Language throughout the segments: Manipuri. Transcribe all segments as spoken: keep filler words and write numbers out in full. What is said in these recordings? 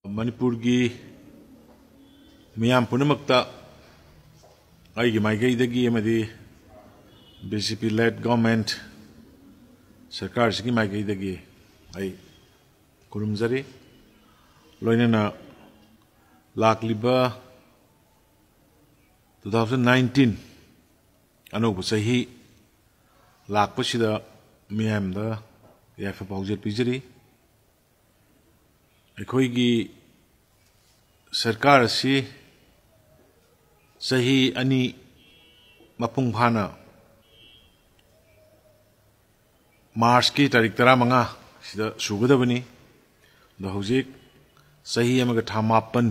ꯃꯅꯤꯄꯨꯔꯒꯤ ꯃꯤꯌꯥꯝ ꯄꯨꯝꯅꯃꯛꯇ ꯑꯩꯒꯤ ꯃꯥꯏꯀꯩꯗꯒꯤ ꯑꯃꯗꯤ B J P led government ꯁꯔꯀꯥꯔꯁꯤꯒꯤ ꯃꯥꯏꯀꯩꯗꯒꯤ ꯑꯩ ꯈꯨꯔꯨꯝꯖꯔꯤ꯫ ꯂꯣꯏꯅꯅ ꯂꯥꯛꯂꯤꯕ two thousand nineteen ꯑꯅꯧꯕ ꯆꯍꯤ ꯂꯥꯛꯄꯁꯤꯗ ꯃꯤꯌꯥꯝꯗ ꯌꯥꯏꯐ ꯄꯥꯎꯖꯦꯜ ꯄꯤꯖꯔꯤ꯫ ꯑꯩꯈꯣꯏꯒꯤ ꯁꯔꯀꯥꯔ ꯑꯁꯤ ꯆꯍꯤ ꯑꯅꯤ ꯃꯄꯨꯡ ꯐꯥꯅ ꯃꯥꯔꯆꯀꯤ ꯇꯥꯔꯤꯛ ꯇꯔꯥꯃꯉꯥ ꯁꯤꯗ ꯁꯨꯒꯗꯕꯅꯤ꯫ ꯑꯗꯣ ꯍꯧꯖꯤꯛ ꯆꯍꯤ ꯑꯃꯒ ꯊꯥ ꯃꯥꯄꯟ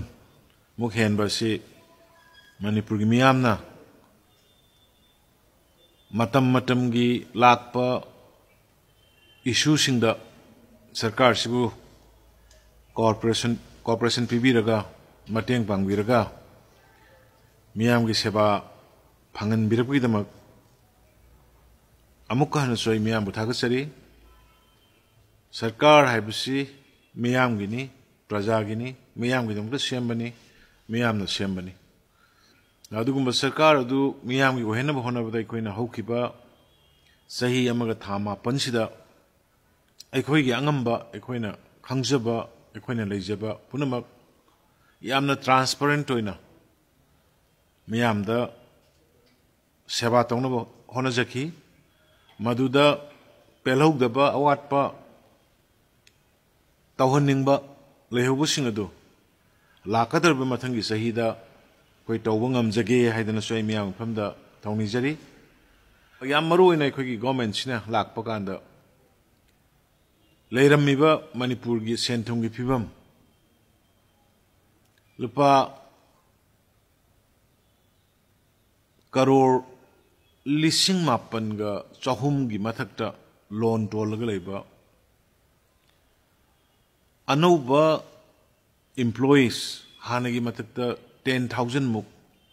ꯃꯨꯛ ꯍꯦꯟꯕ ꯑꯁꯤ ꯃꯅꯤꯄꯨꯔꯒꯤ ꯃꯤꯌꯥꯝꯅ ꯃꯇꯝ ꯃꯇꯝꯒꯤ ꯂꯥꯛꯄ ꯏꯁꯨꯁꯤꯡꯗ ꯁꯔꯀꯥꯔꯁꯤꯕꯨ ꯀꯣꯑꯣꯄꯔꯦꯁꯟ, ꯀꯣꯑꯣꯄꯔꯦꯁꯟ ꯄꯤꯕꯤꯔꯒ, ꯃꯇꯦꯡ ꯄꯥꯡꯕꯤꯔꯒ, ꯃꯤꯌꯥꯝꯒꯤ ꯁꯦꯕꯥ ꯐꯪꯍꯟꯕꯤꯔꯛꯄꯒꯤꯗꯃꯛ ꯑꯃꯨꯛꯀ ꯍꯟꯅꯁꯨ ꯑꯩ ꯃꯤꯌꯥꯝꯕꯨ ꯊꯥꯒꯠꯆꯔꯤ꯫ ꯁꯔꯀꯥꯔ ꯍꯥꯏꯕꯁꯤ ꯃꯤꯌꯥꯝꯒꯤꯅꯤ, ꯄ꯭ꯔꯖꯥꯒꯤꯅꯤ, ꯃꯤꯌꯥꯝꯒꯤꯗꯃꯛꯇ ꯁꯦꯝꯕꯅꯤ, ꯃꯤꯌꯥꯝꯅ ꯁꯦꯝꯕꯅꯤ꯫ ꯑꯗꯨꯒꯨꯝꯕ ꯁꯔꯀꯥꯔ ꯑꯗꯨ ꯃꯤꯌꯥꯝꯒꯤ ꯑꯣꯏꯍꯟꯅꯕ ꯍꯣꯠꯅꯕꯗ ꯑꯩꯈꯣꯏꯅ ꯍꯧꯈꯤꯕ ꯆꯍꯤ ꯑꯃꯒ ꯊꯥ ꯃꯥꯄꯟꯁꯤꯗ ꯑꯩꯈꯣꯏꯒꯤ ꯑꯉꯝꯕ, ꯑꯩꯈꯣꯏꯅ ꯈꯪꯖꯕ, ꯑꯩꯈꯣꯏꯅ ꯂꯩꯖꯕ ꯄꯨꯝꯅꯃꯛ ꯌꯥꯝꯅ transparent ꯑꯣꯏꯅ ꯃꯤꯌꯥꯝꯗ ꯁꯦꯕꯥ ꯇꯧꯅꯕ ꯍꯣꯠꯅꯖꯈꯤ꯫ ꯃꯗꯨꯗ ꯄꯦꯜꯍꯧꯗꯕ, ꯑꯋꯥꯠꯄ ꯇꯧꯍꯟꯅꯤꯡꯕ ꯂꯩꯍꯧꯕꯁꯤꯡ ꯑꯗꯨ ꯂꯥꯛꯀꯗꯧꯔꯤꯕ ꯃꯊꯪꯒꯤ ꯆꯍꯤꯗ ꯑꯩꯈꯣꯏ ꯇꯧꯕ ꯉꯝꯖꯒꯦ ꯍꯥꯏꯗꯅꯁꯨ ꯑꯩ ꯃꯤꯌꯥꯝ ꯃꯐꯝꯗ ꯊꯧꯅꯤꯖꯔꯤ꯫ ꯌꯥꯝ ꯃꯔꯨ ꯑꯣꯏꯅ ꯑꯩꯈꯣꯏꯒꯤ governmentꯁꯤꯅ ꯂꯥꯛꯄ ꯀꯥꯟꯗ ꯂꯩꯔꯝꯃꯤꯕ ꯃꯅꯤꯄꯨꯔꯒꯤ ꯁꯦꯟ ꯊꯨꯝꯒꯤ ꯐꯤꯕꯝ, ꯂꯨꯄꯥ ꯀꯔꯣꯔ ꯂꯤꯁꯤꯡ ꯃꯥꯄꯟꯒ ꯆꯍꯨꯝꯒꯤ ꯃꯊꯛꯇ loan ꯇꯣꯜꯂꯒ ꯂꯩꯕ, ꯑꯅꯧꯕ employees ꯍꯥꯟꯅꯒꯤ ꯃꯊꯛꯇ ten thousand ꯃꯨꯛ,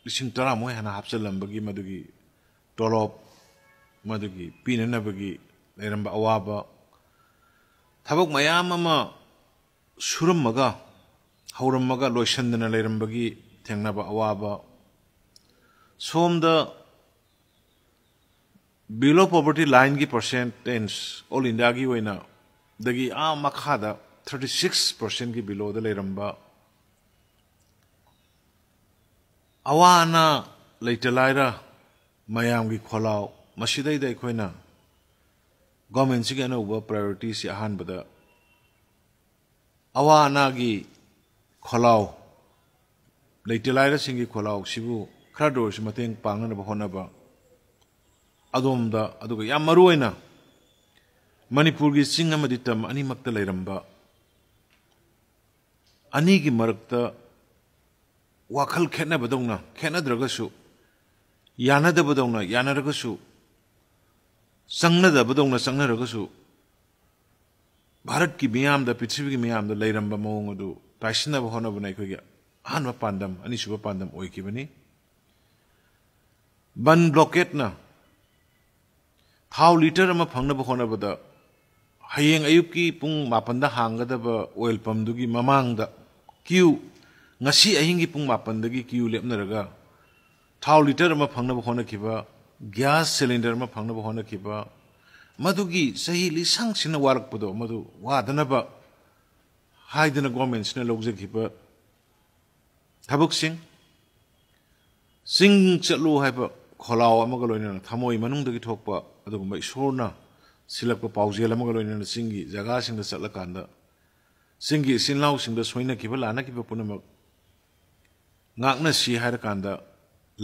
ꯂꯤꯁꯤꯡ ꯇꯔꯥꯃꯨꯛ ꯍꯦꯟꯅ ꯍꯥꯞꯆꯤꯜꯂꯝꯕꯒꯤ ꯃꯗꯨꯒꯤ ꯇꯣꯂꯣꯞ, ꯃꯗꯨꯒꯤ ꯄꯤꯅꯅꯕꯒꯤ ꯂꯩꯔꯝꯕ ꯑꯋꯥꯕ, ꯊꯕꯛ ꯃꯌꯥꯝ ꯑꯃ ꯁꯨꯔꯝꯃꯒ ꯍꯧꯔꯝꯃꯒ ꯂꯣꯏꯁꯤꯟꯗꯅ ꯂꯩꯔꯝꯕꯒꯤ ꯊꯦꯡꯅꯕ ꯑꯋꯥꯕ, ꯁꯣꯝꯗ below poverty lineꯒꯤ percentage all Indiaꯒꯤ ꯑꯣꯏꯅ ꯗꯒꯤ ꯑꯥ ꯃꯈꯥꯗ thirty six percentꯀꯤ belowꯗ ꯂꯩꯔꯝꯕ ꯑꯋꯥ ꯑꯅꯥ, ꯂꯩꯇ ꯂꯥꯏꯔ ꯃꯌꯥꯝꯒꯤ ꯈꯣꯜꯂꯥꯎ, ꯃꯁꯤꯗꯩꯗ ꯑꯩꯈꯣꯏꯅ governmentꯁꯤꯒꯤ ꯑꯅꯧꯕ priorityꯁꯤ ꯑꯍꯥꯟꯕꯗ ꯑꯋꯥ ꯑꯅꯥꯒꯤ ꯈꯣꯜꯂꯥꯎ, ꯂꯩꯇ ꯂꯥꯏꯔꯁꯤꯡꯒꯤ ꯈꯣꯜꯂꯥꯎꯁꯤꯕꯨ ꯈꯔꯗ ꯑꯣꯏꯔꯁꯨ ꯃꯇꯦꯡ ꯄꯥꯡꯅꯅꯕ ꯍꯣꯠꯅꯕ ꯑꯗꯣꯝꯗ, ꯑꯗꯨꯒ ꯌꯥꯝ ꯃꯔꯨꯑꯣꯏꯅ ꯃꯅꯤꯄꯨꯔꯒꯤ ꯆꯤꯡ ꯑꯃꯗꯤ ꯇꯝ ꯑꯅꯤꯃꯛꯇ ꯂꯩꯔꯝꯕ ꯑꯅꯤꯒꯤ ꯃꯔꯛꯇ ꯋꯥꯈꯜ ꯈꯦꯠꯅꯕꯗꯧꯅ ꯈꯦꯠꯅꯗ꯭ꯔꯒꯁꯨ, ꯌꯥꯅꯗꯕꯗꯧꯅ ꯌꯥꯅꯔꯒꯁꯨ, ꯆꯪꯅꯗꯕꯗꯧꯅ ꯆꯪꯅꯔꯒꯁꯨ, ꯚꯥꯔꯠꯀꯤ ꯃꯤꯌꯥꯝꯗ, ꯄ꯭ꯔꯤꯊꯤꯕꯤꯒꯤ ꯃꯤꯌꯥꯝꯗ ꯂꯩꯔꯝꯕ ꯃꯑꯣꯡ ꯑꯗꯨ ꯇꯥꯏꯁꯤꯟꯅꯕ ꯍꯣꯠꯅꯕꯅ ꯑꯩꯈꯣꯏꯒꯤ ꯑꯍꯥꯟꯕ ꯄꯥꯟꯗꯝ, ꯑꯅꯤꯁꯨꯕ ꯄꯥꯟꯗꯝ ꯑꯣꯏꯈꯤꯕꯅꯤ꯫ ꯕꯟ blockade ꯅ ꯊꯥꯎ litre ꯑꯃ ꯐꯪꯅꯕ ꯍꯣꯠꯅꯕꯗ ꯍꯌꯦꯡ ꯑꯌꯨꯛꯀꯤ ꯄꯨꯡ ꯃꯥꯄꯟꯗ ꯍꯥꯡꯒꯗꯕ oil pumpꯗꯨꯒꯤ ꯃꯃꯥꯡꯗ queue, ꯉꯁꯤ ꯑꯍꯤꯡꯒꯤ ꯄꯨꯡ ꯃꯥꯄꯟꯗꯒꯤ queue ꯂꯦꯞꯅꯔꯒ ꯊꯥꯎ litre ꯑꯃ ꯐꯪꯅꯕ ꯍꯣꯠꯅꯈꯤꯕ, gas cylinder ꯑꯃ ꯐꯪꯅꯕ ꯍꯣꯠꯅꯈꯤꯕ, ꯃꯗꯨꯒꯤ ꯆꯍꯤ ꯂꯤꯁꯥꯡ ꯁꯤꯟꯅ ꯋꯥꯔꯛꯄꯗꯣ, ꯃꯗꯨ ꯋꯥꯗꯅꯕ ꯍꯥꯏꯗꯅ governmentꯁꯤꯅ ꯂꯧꯖꯈꯤꯕ ꯊꯕꯛꯁꯤꯡ, ꯆꯤꯡ ꯆꯠꯂꯨ ꯍꯥꯏꯕ ꯈꯣꯜꯂꯥꯎ ꯑꯃꯒ ꯂꯣꯏꯅꯅ ꯊꯃꯣꯏ ꯃꯅꯨꯡꯗꯒꯤ ꯊꯣꯛꯄ ꯑꯗꯨꯒꯨꯝꯕ ꯏꯁꯣꯔꯅ ꯁꯤꯜꯂꯛꯄ ꯄꯥꯎꯖꯦꯜ ꯑꯃꯒ ꯂꯣꯏꯅꯅ ꯆꯤꯡꯒꯤ ꯖꯒꯥꯁꯤꯡꯗ ꯆꯠꯂꯀꯥꯟꯗ ꯆꯤꯡꯒꯤ ꯏꯆꯤꯟ ꯏꯅꯥꯎꯁꯤꯡꯗ ꯁꯣꯏꯅꯈꯤꯕ ꯂꯥꯟꯅꯈꯤꯕ ꯄꯨꯝꯅꯃꯛ ꯉꯥꯛꯅꯁꯤ ꯍꯥꯏꯔꯀꯥꯟꯗ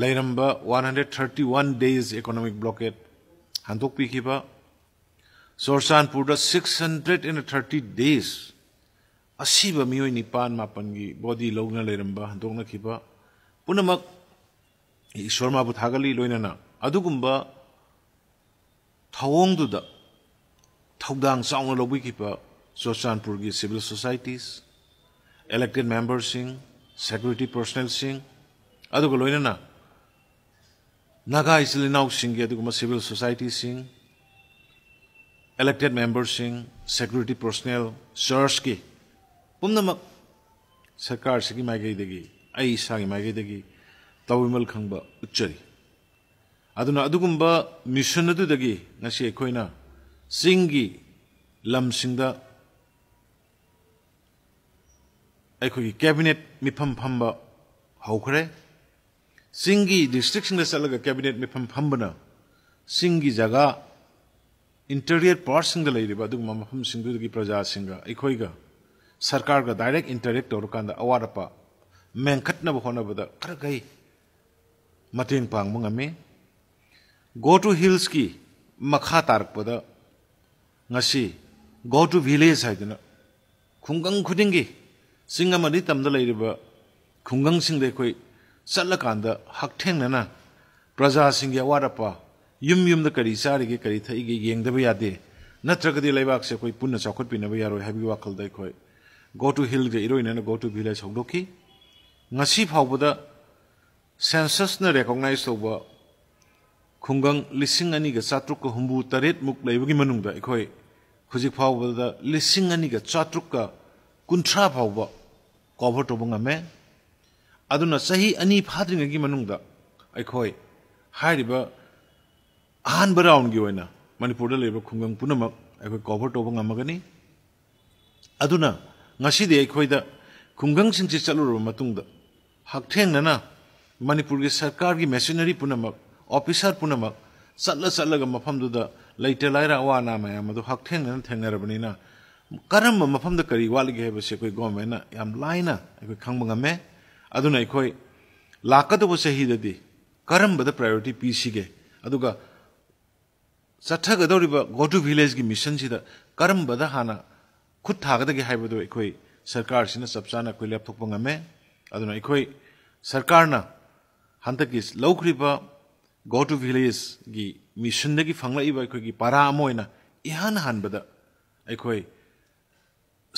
ꯂꯩꯔꯝꯕ one hundred thirty one days economic blockade ꯍꯟꯗꯣꯛꯄꯤꯈꯤꯕ, ꯆꯨꯔꯆꯥꯟꯄꯨꯔꯗ six hundred and thirty days ꯑꯁꯤꯕ ꯃꯤꯑꯣꯏ ꯅꯤꯄꯥꯟ ꯃꯥꯄꯟꯒꯤ body ꯂꯧꯅ ꯂꯩꯔꯝꯕ ꯍꯟꯗꯣꯛꯅꯈꯤꯕ ꯄꯨꯝꯅꯃꯛ ꯏꯁꯣꯔ ꯃꯥꯕꯨ ꯊꯥꯒꯠꯂꯤ꯫ ꯂꯣꯏꯅꯅ ꯑꯗꯨꯒꯨꯝꯕ ꯊꯧꯑꯣꯡꯗꯨꯗ ꯊꯧꯗꯥꯡ ꯆꯥꯎꯅ ꯂꯧꯕꯤꯈꯤꯕ ꯆꯨꯔꯆꯥꯟꯄꯨꯔꯒꯤ civil societies, elected memberꯁꯤꯡ, security personnelꯁꯤꯡ, ꯑꯗꯨꯒ ꯂꯣꯏꯅꯅ ꯅꯥꯒꯥ ꯏꯆꯤꯜ ꯏꯅꯥꯎꯁꯤꯡꯒꯤ ꯑꯗꯨꯒꯨꯝꯕ civil societyꯁꯤꯡ, elected memberꯁꯤꯡ, security personnel, churchꯀꯤ ꯄꯨꯝꯅꯃꯛ ꯁꯔꯀꯥꯔꯁꯤꯒꯤ ꯃꯥꯏꯀꯩꯗꯒꯤ, ꯑꯩ ꯏꯁꯥꯒꯤ ꯃꯥꯏꯀꯩꯗꯒꯤ ꯇꯧꯕꯤꯃꯜ ꯈꯪꯕ ꯎꯠꯆꯔꯤ꯫ ꯑꯗꯨꯅ ꯑꯗꯨꯒꯨꯝꯕ ꯃꯤꯁꯟ ꯑꯗꯨꯗꯒꯤ ꯉꯁꯤ ꯑꯩꯈꯣꯏꯅ ꯆꯤꯡꯒꯤ ꯂꯝꯁꯤꯡꯗ ꯑꯩꯈꯣꯏꯒꯤ ꯀꯦꯕꯤꯅꯦꯠ ꯃꯤꯐꯝ ꯐꯝꯕ ꯍꯧꯈ꯭ꯔꯦ꯫ ꯆꯤꯡꯒꯤ ꯗꯤꯁꯇ꯭ꯔꯤꯛꯁꯤꯡꯗ ꯆꯠꯂꯒ ꯀꯦꯕꯤꯅꯦꯠ ꯃꯤꯐꯝ ꯐꯝꯕꯅ ꯆꯤꯡꯒꯤ ꯖꯒꯥ, ꯏꯟꯇꯔꯤꯌꯔ ꯄꯥꯔꯠꯁꯤꯡꯗ ꯂꯩꯔꯤꯕ ꯑꯗꯨꯒꯨꯝꯕ ꯃꯐꯝꯁꯤꯡꯗꯨꯗꯒꯤ ꯄ꯭ꯔꯖꯥꯁꯤꯡꯒ ꯑꯩꯈꯣꯏꯒ ꯁꯔꯀꯥꯔꯒ ꯗꯥꯏꯔꯦꯛ ꯏꯟꯇꯔꯦꯛ ꯇꯧꯔꯀꯥꯟꯗ ꯑꯋꯥꯠ ꯑꯄꯥ ꯃꯦꯟꯈꯠꯅꯕ ꯍꯣꯠꯅꯕꯗ ꯈꯔ ꯈꯩ ꯃꯇꯦꯡ ꯄꯥꯡꯕ ꯉꯝꯃꯤ꯫ Go to Hillsꯀꯤ ꯃꯈꯥ ꯇꯥꯔꯛꯄꯗ ꯉꯁꯤ Go to Village ꯍꯥꯏꯗꯅ ꯈꯨꯡꯒꯪ ꯈꯨꯗꯤꯡꯒꯤ, ꯆꯤꯡ ꯑꯃꯗꯤ ꯇꯝꯗ ꯂꯩꯔꯤꯕ ꯈꯨꯡꯒꯪꯁꯤꯡꯗ ꯑꯩꯈꯣꯏ ꯆꯠꯂꯀꯥꯟꯗ ꯍꯛꯊꯦꯡꯅꯅ ꯄ꯭ꯔꯖꯥꯁꯤꯡꯒꯤ ꯑꯋꯥꯠ ꯑꯄꯥ, ꯌꯨꯝ ꯌꯨꯝꯗ ꯀꯔꯤ ꯆꯥꯔꯤꯒꯦ, ꯀꯔꯤ ꯊꯛꯏꯒꯦ ꯌꯦꯡꯗꯕ ꯌꯥꯗꯦ, ꯅꯠꯇ꯭ꯔꯒꯗꯤ ꯂꯩꯕꯥꯛꯁꯦ ꯑꯩꯈꯣꯏ ꯄꯨꯟꯅ ꯆꯥꯎꯈꯠꯄꯤꯅꯕ ꯌꯥꯔꯣꯏ ꯍꯥꯏꯕꯒꯤ ꯋꯥꯈꯜꯗ ꯑꯩꯈꯣꯏ Go to Hillꯒ ꯏꯔꯣꯏꯅꯅ Go to Village ꯍꯧꯗꯣꯛꯈꯤ꯫ ꯉꯁꯤ ꯐꯥꯎꯕꯗ ꯁꯦꯟꯁꯁꯅ ꯔꯦꯀꯣꯛꯅꯥꯏꯖ ꯇꯧꯕ ꯈꯨꯡꯒꯪ ꯂꯤꯁꯤꯡ ꯑꯅꯤꯒ ꯆꯥꯇ꯭ꯔꯨꯛꯀ ꯍꯨꯝꯐꯨ ꯇꯔꯦꯠꯃꯨꯛ ꯂꯩꯕꯒꯤ ꯃꯅꯨꯡꯗ ꯑꯩꯈꯣꯏ ꯍꯧꯖꯤꯛ ꯐꯥꯎꯕꯗ ꯂꯤꯁꯤꯡ ꯑꯅꯤꯒ ꯆꯥꯇ꯭ꯔꯨꯛꯀ ꯀꯨꯟꯊ꯭ꯔꯥ ꯐꯥꯎꯕ ꯀꯣꯚꯔ ꯇꯧꯕ ꯉꯝꯃꯦ꯫ ꯑꯗꯨꯅ ꯆꯍꯤ ꯑꯅꯤ ꯐꯥꯗ꯭ꯔꯤꯉꯩꯒꯤ ꯃꯅꯨꯡꯗ ꯑꯩꯈꯣꯏ ꯍꯥꯏꯔꯤꯕ ꯑꯍꯥꯟꯕ ꯔꯥꯎꯟꯒꯤ ꯑꯣꯏꯅ ꯃꯅꯤꯄꯨꯔꯗ ꯂꯩꯔꯤꯕ ꯈꯨꯡꯒꯪ ꯄꯨꯝꯅꯃꯛ ꯑꯩꯈꯣꯏ ꯀꯣꯚꯔ ꯇꯧꯕ ꯉꯝꯃꯒꯅꯤ꯫ ꯑꯗꯨꯅ ꯉꯁꯤꯗꯤ ꯑꯩꯈꯣꯏꯗ ꯈꯨꯡꯒꯪꯁꯤꯡꯁꯤ ꯆꯠꯂꯨꯔꯕ ꯃꯇꯨꯡꯗ ꯍꯛꯊꯦꯡꯅꯅ ꯃꯅꯤꯄꯨꯔꯒꯤ ꯁꯔꯀꯥꯔꯒꯤ ꯃꯦꯁꯤꯅꯔꯤ ꯄꯨꯝꯅꯃꯛ, ꯑꯣꯐꯤꯁꯥꯔ ꯄꯨꯝꯅꯃꯛ ꯆꯠꯂ ꯆꯠꯂꯒ ꯃꯐꯝꯗꯨꯗ ꯂꯩꯇ ꯂꯥꯏꯔ ꯑꯋꯥ ꯑꯅꯥ ꯃꯌꯥꯝ ꯑꯗꯨ ꯍꯛꯊꯦꯡꯅꯅ ꯊꯦꯡꯅꯔꯕꯅꯤꯅ ꯀꯔꯝꯕ ꯃꯐꯝꯗ ꯀꯔꯤ ꯋꯥꯠꯂꯤꯒꯦ ꯍꯥꯏꯕꯁꯤ ꯑꯩꯈꯣꯏ ꯒꯣꯔꯃꯦꯟꯅ ꯌꯥꯝ ꯂꯥꯏꯅ ꯑꯩꯈꯣꯏ ꯈꯪꯕ ꯉꯝꯃꯦ꯫ ꯑꯗꯨꯅ ꯑꯩꯈꯣꯏ ꯂꯥꯛꯀꯗꯧꯕ ꯆꯍꯤꯗꯗꯤ ꯀꯔꯝꯕꯗ ꯄ꯭ꯔꯥꯏꯌꯣꯔꯤꯇꯤ ꯄꯤꯁꯤꯒꯦ, ꯑꯗꯨꯒ ꯆꯠꯊꯒꯗꯧꯔꯤꯕ Go to Villageꯀꯤ ꯃꯤꯁꯟꯁꯤꯗ ꯀꯔꯝꯕꯗ ꯍꯥꯟꯅ ꯈꯨꯠ ꯊꯥꯒꯗꯒꯦ ꯍꯥꯏꯕꯗꯨ ꯑꯩꯈꯣꯏ ꯁꯔꯀꯥꯔꯁꯤꯅ ꯆꯞ ꯆꯥꯅ ꯑꯩꯈꯣꯏ ꯂꯦꯞꯊꯣꯛꯄ ꯉꯝꯃꯦ꯫ ꯑꯗꯨꯅ ꯑꯩꯈꯣꯏ ꯁꯔꯀꯥꯔꯅ ꯍꯟꯗꯛꯀꯤ ꯂꯧꯈ꯭ꯔꯤꯕ Go to Villageꯀꯤ ꯃꯤꯁꯟꯗꯒꯤ ꯐꯪꯂꯛꯏꯕ ꯑꯩꯈꯣꯏꯒꯤ ꯄꯔꯥ ꯑꯃ ꯑꯣꯏꯅ ꯏꯍꯥꯟ ꯍꯥꯟꯕꯗ ꯑꯩꯈꯣꯏ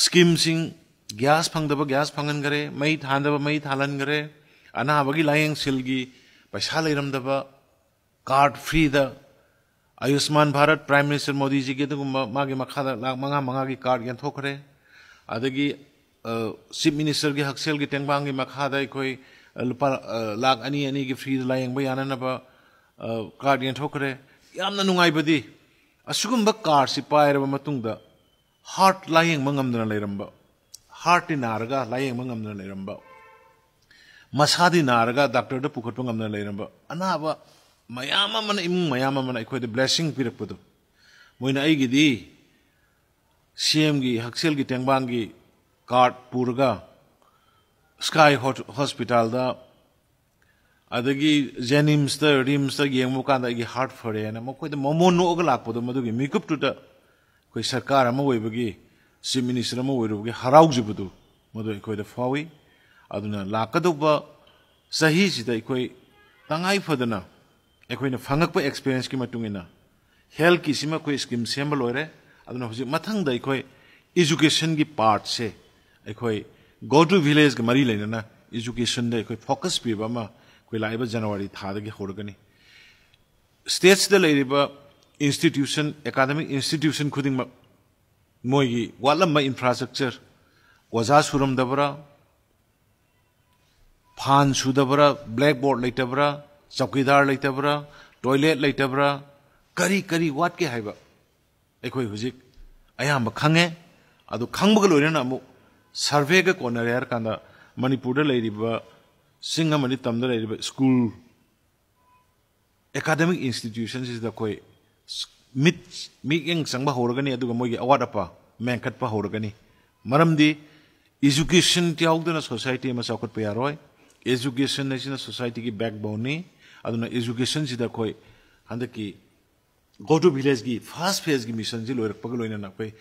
ꯁ꯭ꯀꯤꯝꯁꯤꯡ, ꯒ꯭ꯌꯥꯁ ꯐꯪꯗꯕ ꯒ꯭ꯌꯥꯁ ꯐꯪꯍꯟꯈꯔꯦ, ꯃꯩ ꯊꯥꯟꯗꯕ ꯃꯩ ꯊꯥꯜꯍꯟꯈꯔꯦ, ꯑꯅꯥꯕꯒꯤ ꯂꯥꯌꯦꯡꯁꯤꯜꯒꯤ ꯄꯩꯁꯥ ꯂꯩꯔꯝꯗꯕ, ꯀꯥꯔꯗ ꯐ꯭ꯔꯤꯗ, ꯑꯌꯨꯁꯃꯥꯟ ꯚꯥꯔꯠ, ꯄ꯭ꯔꯥꯏꯝ ꯃꯤꯅꯤꯁꯇꯔ ꯃꯣꯗꯤꯖꯤꯒꯤ ꯑꯗꯨꯒꯨꯝꯕ ꯃꯥꯒꯤ ꯃꯈꯥꯗ ꯂꯥꯛ ꯃꯉꯥ ꯃꯉꯥꯒꯤ ꯀꯥꯔꯗ ꯌꯦꯟꯊꯣꯛꯈ꯭ꯔꯦ꯫ ꯑꯗꯒꯤ ꯆꯤꯐ ꯃꯤꯅꯤꯁꯇꯔꯒꯤ ꯍꯛꯁꯦꯜꯒꯤ ꯇꯦꯡꯕꯥꯡꯒꯤ ꯃꯈꯥꯗ ꯑꯩꯈꯣꯏ ꯂꯨꯄꯥ ꯂꯥꯈ ꯑꯅꯤ ꯑꯅꯤꯒꯤ ꯐ꯭ꯔꯤꯗ ꯂꯥꯌꯦꯡꯕ ꯌꯥꯅꯅꯕ ꯀꯥꯔꯗ ꯌꯦꯟꯊꯣꯛꯈ꯭ꯔꯦ꯫ ꯌꯥꯝꯅ ꯅꯨꯡꯉꯥꯏꯕꯗꯤ ꯑꯁꯤꯒꯨꯝꯕ ꯀꯥꯔꯗꯁꯤ ꯄꯥꯏꯔꯕ ꯃꯇꯨꯡꯗ ꯍꯥꯔꯠ ꯂꯥꯌꯦꯡꯕ ꯉꯝꯗꯅ ꯂꯩꯔꯝꯕ, ꯍꯥꯔꯠꯇꯤ ꯅꯥꯔꯒ ꯂꯥꯌꯦꯡꯕ ꯉꯝꯗꯅ ꯂꯩꯔꯝꯕ, ꯃꯁꯥꯗꯤ ꯅꯥꯔꯒ ꯗꯥꯛꯇꯔꯗ ꯄꯨꯈꯠꯄ ꯉꯝꯗꯅ ꯂꯩꯔꯝꯕ ꯑꯅꯥꯕ ꯃꯌꯥꯝ ꯑꯃꯅ, ꯏꯃꯨꯡ ꯃꯌꯥꯝ ꯑꯃꯅ ꯑꯩꯈꯣꯏꯗ ꯕ꯭ꯂꯦꯁꯤꯡ ꯄꯤꯔꯛꯄꯗꯣ꯫ ꯃꯣꯏꯅ ꯑꯩꯒꯤꯗꯤ ꯁꯤ ꯑꯦꯝꯒꯤ ꯍꯛꯁꯦꯜꯒꯤ ꯇꯦꯡꯕꯥꯡꯒꯤ ꯀꯥꯔꯗ ꯄꯨꯔꯒ ꯁ꯭ꯀꯥꯏ ꯍꯣꯁꯄꯤꯇꯥꯜꯗ, ꯑꯗꯒꯤ ꯖꯦꯅꯤꯝꯁꯇ, ꯔꯤꯝꯁꯇ ꯌꯦꯡꯕ ꯀꯥꯟꯗ ꯑꯩꯒꯤ ꯍꯥꯔꯠ ꯐꯔꯦꯅ ꯃꯈꯣꯏꯗ ꯃꯃꯣꯟ ꯅꯣꯛꯑꯒ ꯂꯥꯛꯄꯗꯣ, ꯃꯗꯨꯒꯤ ꯃꯤꯀꯨꯞꯇꯨꯗ ꯑꯩꯈꯣꯏ ꯁꯔꯀꯥꯔ ꯑꯃ ꯑꯣꯏꯕꯒꯤ, ꯆꯤꯐ ꯃꯤꯅꯤꯁꯇꯔ ꯑꯃ ꯑꯣꯏꯔꯨꯕꯒꯤ ꯍꯔꯥꯎꯖꯕꯗꯨ ꯃꯗꯨ ꯑꯩꯈꯣꯏꯗ ꯐꯥꯎꯏ꯫ ꯑꯗꯨꯅ ꯂꯥꯛꯀꯗꯧꯕ ꯆꯍꯤꯁꯤꯗ ꯑꯩꯈꯣꯏ ꯇꯉꯥꯏ ꯐꯗꯅ ꯑꯩꯈꯣꯏꯅ ꯐꯪꯉꯛꯄ ꯑꯦꯛꯁꯄꯤꯔꯤꯌꯦꯟꯁꯀꯤ ꯃꯇꯨꯡ ꯏꯟꯅ ꯍꯦꯜꯊꯀꯤꯁꯤꯃ ꯑꯩꯈꯣꯏ ꯁ꯭ꯀꯤꯝ ꯁꯦꯝꯕ ꯂꯣꯏꯔꯦ꯫ ꯑꯗꯨꯅ ꯍꯧꯖꯤꯛ ꯃꯊꯪꯗ ꯑꯩꯈꯣꯏ ꯏꯖꯨꯀꯦꯁꯟꯒꯤ ꯄꯥꯔꯠꯁꯦ ꯑꯩꯈꯣꯏ Go to Villageꯒ ꯃꯔꯤ ꯂꯩꯅꯅ ꯏꯖꯨꯀꯦꯁꯟꯗ ꯑꯩꯈꯣꯏ ꯐꯣꯀꯁ ꯄꯤꯕ ꯑꯃ ꯑꯩꯈꯣꯏ ꯂꯥꯛꯏꯕ ꯖꯅꯋꯥꯔꯤ ꯊꯥꯗꯒꯤ ꯍꯧꯔꯒꯅꯤ꯫ ꯁ꯭ꯇꯦꯠꯁꯤꯗ ꯂꯩꯔꯤꯕ ꯏꯟꯁꯇꯤꯇ꯭ꯌꯨꯁꯟ, ꯑꯦꯀꯥꯗꯃꯤꯛ ꯏꯟꯁꯇꯤꯇ꯭ꯌꯨꯁꯟ ꯈꯨꯗꯤꯡꯃꯛ ꯃꯣꯏꯒꯤ ꯋꯥꯠꯂꯝꯕ ꯏꯟꯐ꯭ꯔꯥꯁ꯭ꯇ꯭ꯔꯛꯆꯔ, ꯑꯣꯖꯥ ꯁꯨꯔꯝꯗꯕ꯭ꯔꯥ, ꯐꯥꯟ ꯁꯨꯗꯕ꯭ꯔꯥ, ꯕ꯭ꯂꯦꯛ ꯕꯣꯔꯗ ꯂꯩꯇꯕ꯭ꯔꯥ, ꯆꯧꯀꯤꯗꯥꯔ ꯂꯩꯇꯕ꯭ꯔꯥ, ꯇꯣꯏꯂꯦꯠ ꯂꯩꯇꯕ꯭ꯔꯥ, ꯀꯔꯤ ꯀꯔꯤ ꯋꯥꯠꯀꯦ ꯍꯥꯏꯕ ꯑꯩꯈꯣꯏ ꯍꯧꯖꯤꯛ ꯑꯌꯥꯝꯕ ꯈꯪꯉꯦ꯫ ꯑꯗꯨ ꯈꯪꯕꯒ ꯂꯣꯏꯅꯅ ꯑꯃꯨꯛ ꯁꯔꯚꯦꯒ ꯀꯣꯟꯅꯔꯦ ꯍꯥꯏꯔ ꯀꯥꯟꯗ ꯃꯅꯤꯄꯨꯔꯗ ꯂꯩꯔꯤꯕ ꯆꯤꯡ ꯑꯃꯗꯤ ꯇꯝꯗ ꯂꯩꯔꯤꯕ ꯁ꯭ꯀꯨꯜ, ꯑꯦꯀꯥꯗꯃꯤꯛ ꯏꯟꯁꯇꯤꯇ꯭ꯌꯨꯁꯟꯁꯤꯗ ꯑꯩꯈꯣꯏ ꯃꯤꯠ, ꯃꯤꯠꯌꯦꯡ ꯆꯪꯕ ꯍꯧꯔꯒꯅꯤ, ꯑꯗꯨꯒ ꯃꯣꯏꯒꯤ ꯑꯋꯥꯠ ꯑꯄꯥ ꯃꯦꯟꯈꯠꯄ ꯍꯧꯔꯒꯅꯤ꯫ ꯃꯔꯝꯗꯤ ꯏꯖꯨꯀꯦꯁꯟ ꯌꯥꯎꯗꯅ ꯁꯣꯁꯥꯏꯇꯤ ꯑꯃ ꯆꯥꯎꯈꯠꯄ ꯌꯥꯔꯣꯏ꯫ ꯏꯖꯨꯀꯦꯁꯟ ꯍꯥꯏꯁꯤꯅ ꯁꯣꯁꯥꯏꯇꯤꯒꯤ ꯕꯦꯛꯕꯣꯟꯅꯤ꯫ ꯑꯗꯨꯅ ꯏꯖꯨꯀꯦꯁꯟꯁꯤꯗ ꯑꯩꯈꯣꯏ ꯍꯟꯗꯛꯀꯤ Go to Villageꯀꯤ ꯐꯥꯔꯁ ꯐꯦꯖꯀꯤ ꯃꯤꯁꯟꯁꯤ ꯂꯣꯏꯔꯛꯄꯒ ꯂꯣꯏꯅꯅ ꯑꯩꯈꯣꯏ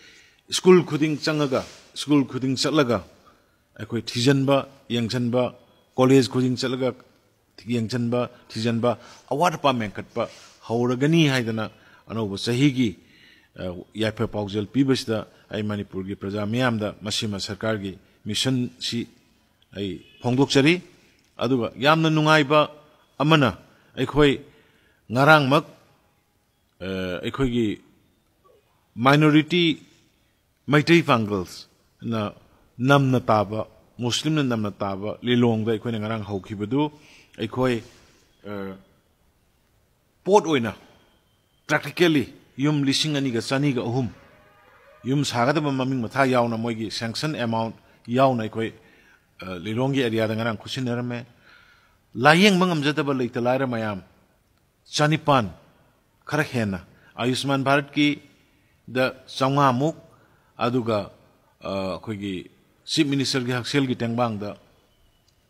ꯁ꯭ꯀꯨꯜ ꯈꯨꯗꯤꯡ ꯆꯪꯉꯒ, ꯁ꯭ꯀꯨꯜ ꯈꯨꯗꯤꯡ ꯆꯠꯂꯒ ꯑꯩꯈꯣꯏ ꯊꯤꯖꯤꯟꯕ, ꯌꯦꯡꯁꯤꯟꯕ, ꯀꯣꯂꯦꯖ ꯈꯨꯗꯤꯡ ꯆꯠꯂꯒ ꯌꯦꯡꯁꯤꯟꯕ, ꯊꯤꯖꯤꯟꯕ, ꯑꯋꯥꯠ ꯑꯄꯥ ꯃꯦꯟꯈꯠꯄ ꯍꯧꯔꯒꯅꯤ ꯍꯥꯏꯗꯅ ꯑꯅꯧꯕ ꯆꯍꯤꯒꯤ, ꯑ, ꯌꯥꯏꯐ ꯄꯥꯎꯖꯦꯜ ꯄꯤꯕꯁꯤꯗ ꯑꯩ ꯃꯅꯤꯄꯨꯔꯒꯤ ꯄ꯭ꯔꯖꯥ ꯃꯤꯌꯥꯝꯗ ꯃꯁꯤꯃ ꯁꯔꯀꯥꯔꯒꯤ ꯃꯤꯁꯟꯁꯤ ꯑꯩ ꯐꯣꯡꯗꯣꯛꯆꯔꯤ꯫ ꯑꯗꯨꯒ ꯌꯥꯝꯅ ꯅꯨꯡꯉꯥꯏꯕ ꯑꯃꯅ, ꯑꯩꯈꯣꯏ ꯉꯔꯥꯡꯃꯛ, ꯑ, ꯑꯩꯈꯣꯏꯒꯤ ꯃꯥꯏꯅꯣꯔꯤꯇꯤ ꯃꯩꯇꯩ ꯄꯥꯡꯒꯜꯅ ꯅꯝꯅ ꯇꯥꯕ, ꯃꯨꯁꯂꯤꯝꯅ ꯅꯝꯅ ꯇꯥꯕ ꯂꯤꯂꯣꯡꯗ ꯑꯩꯈꯣꯏꯅ ꯉꯔꯥꯡ ꯍꯧꯈꯤꯕꯗꯨ, ꯑꯩꯈꯣꯏ, ꯑ, ꯄꯣꯠ ꯑꯣꯏꯅ practically ꯌꯨꯝ ꯂꯤꯁꯤꯡ ꯑꯅꯤꯒ ꯆꯅꯤꯒ ꯑꯍꯨꯝ, ꯌꯨꯝ ꯁꯥꯒꯗꯕ ꯃꯃꯤꯡ ꯃꯊꯥ ꯌꯥꯎꯅ, ꯃꯣꯏꯒꯤ sanction amount ꯌꯥꯎꯅ ꯑꯩꯈꯣꯏ, ꯑ, ꯂꯤꯂꯣꯡꯒꯤ area ꯗ ꯉꯔꯥꯡ ꯈꯨꯠꯁꯤꯟꯅꯔꯝꯃꯦ꯫ ꯂꯥꯌꯦꯡꯕ ꯉꯝꯖꯗꯕ ꯂꯩꯇ ꯂꯥꯏꯔ ꯃꯌꯥꯝ ꯆꯅꯤꯄꯥꯟ, ꯈꯔ ꯍꯦꯟꯅ, ꯑꯌꯨꯁꯃꯥꯟ ꯚꯥꯔꯠꯀꯤꯗ ꯆꯥꯝꯃꯉꯥꯃꯨꯛ, ꯑꯗꯨꯒ, ꯑ, ꯑꯩꯈꯣꯏꯒꯤ Chief Minister ꯒꯤ ꯍꯛꯁꯦꯜꯒꯤ ꯇꯦꯡꯕꯥꯡꯗ,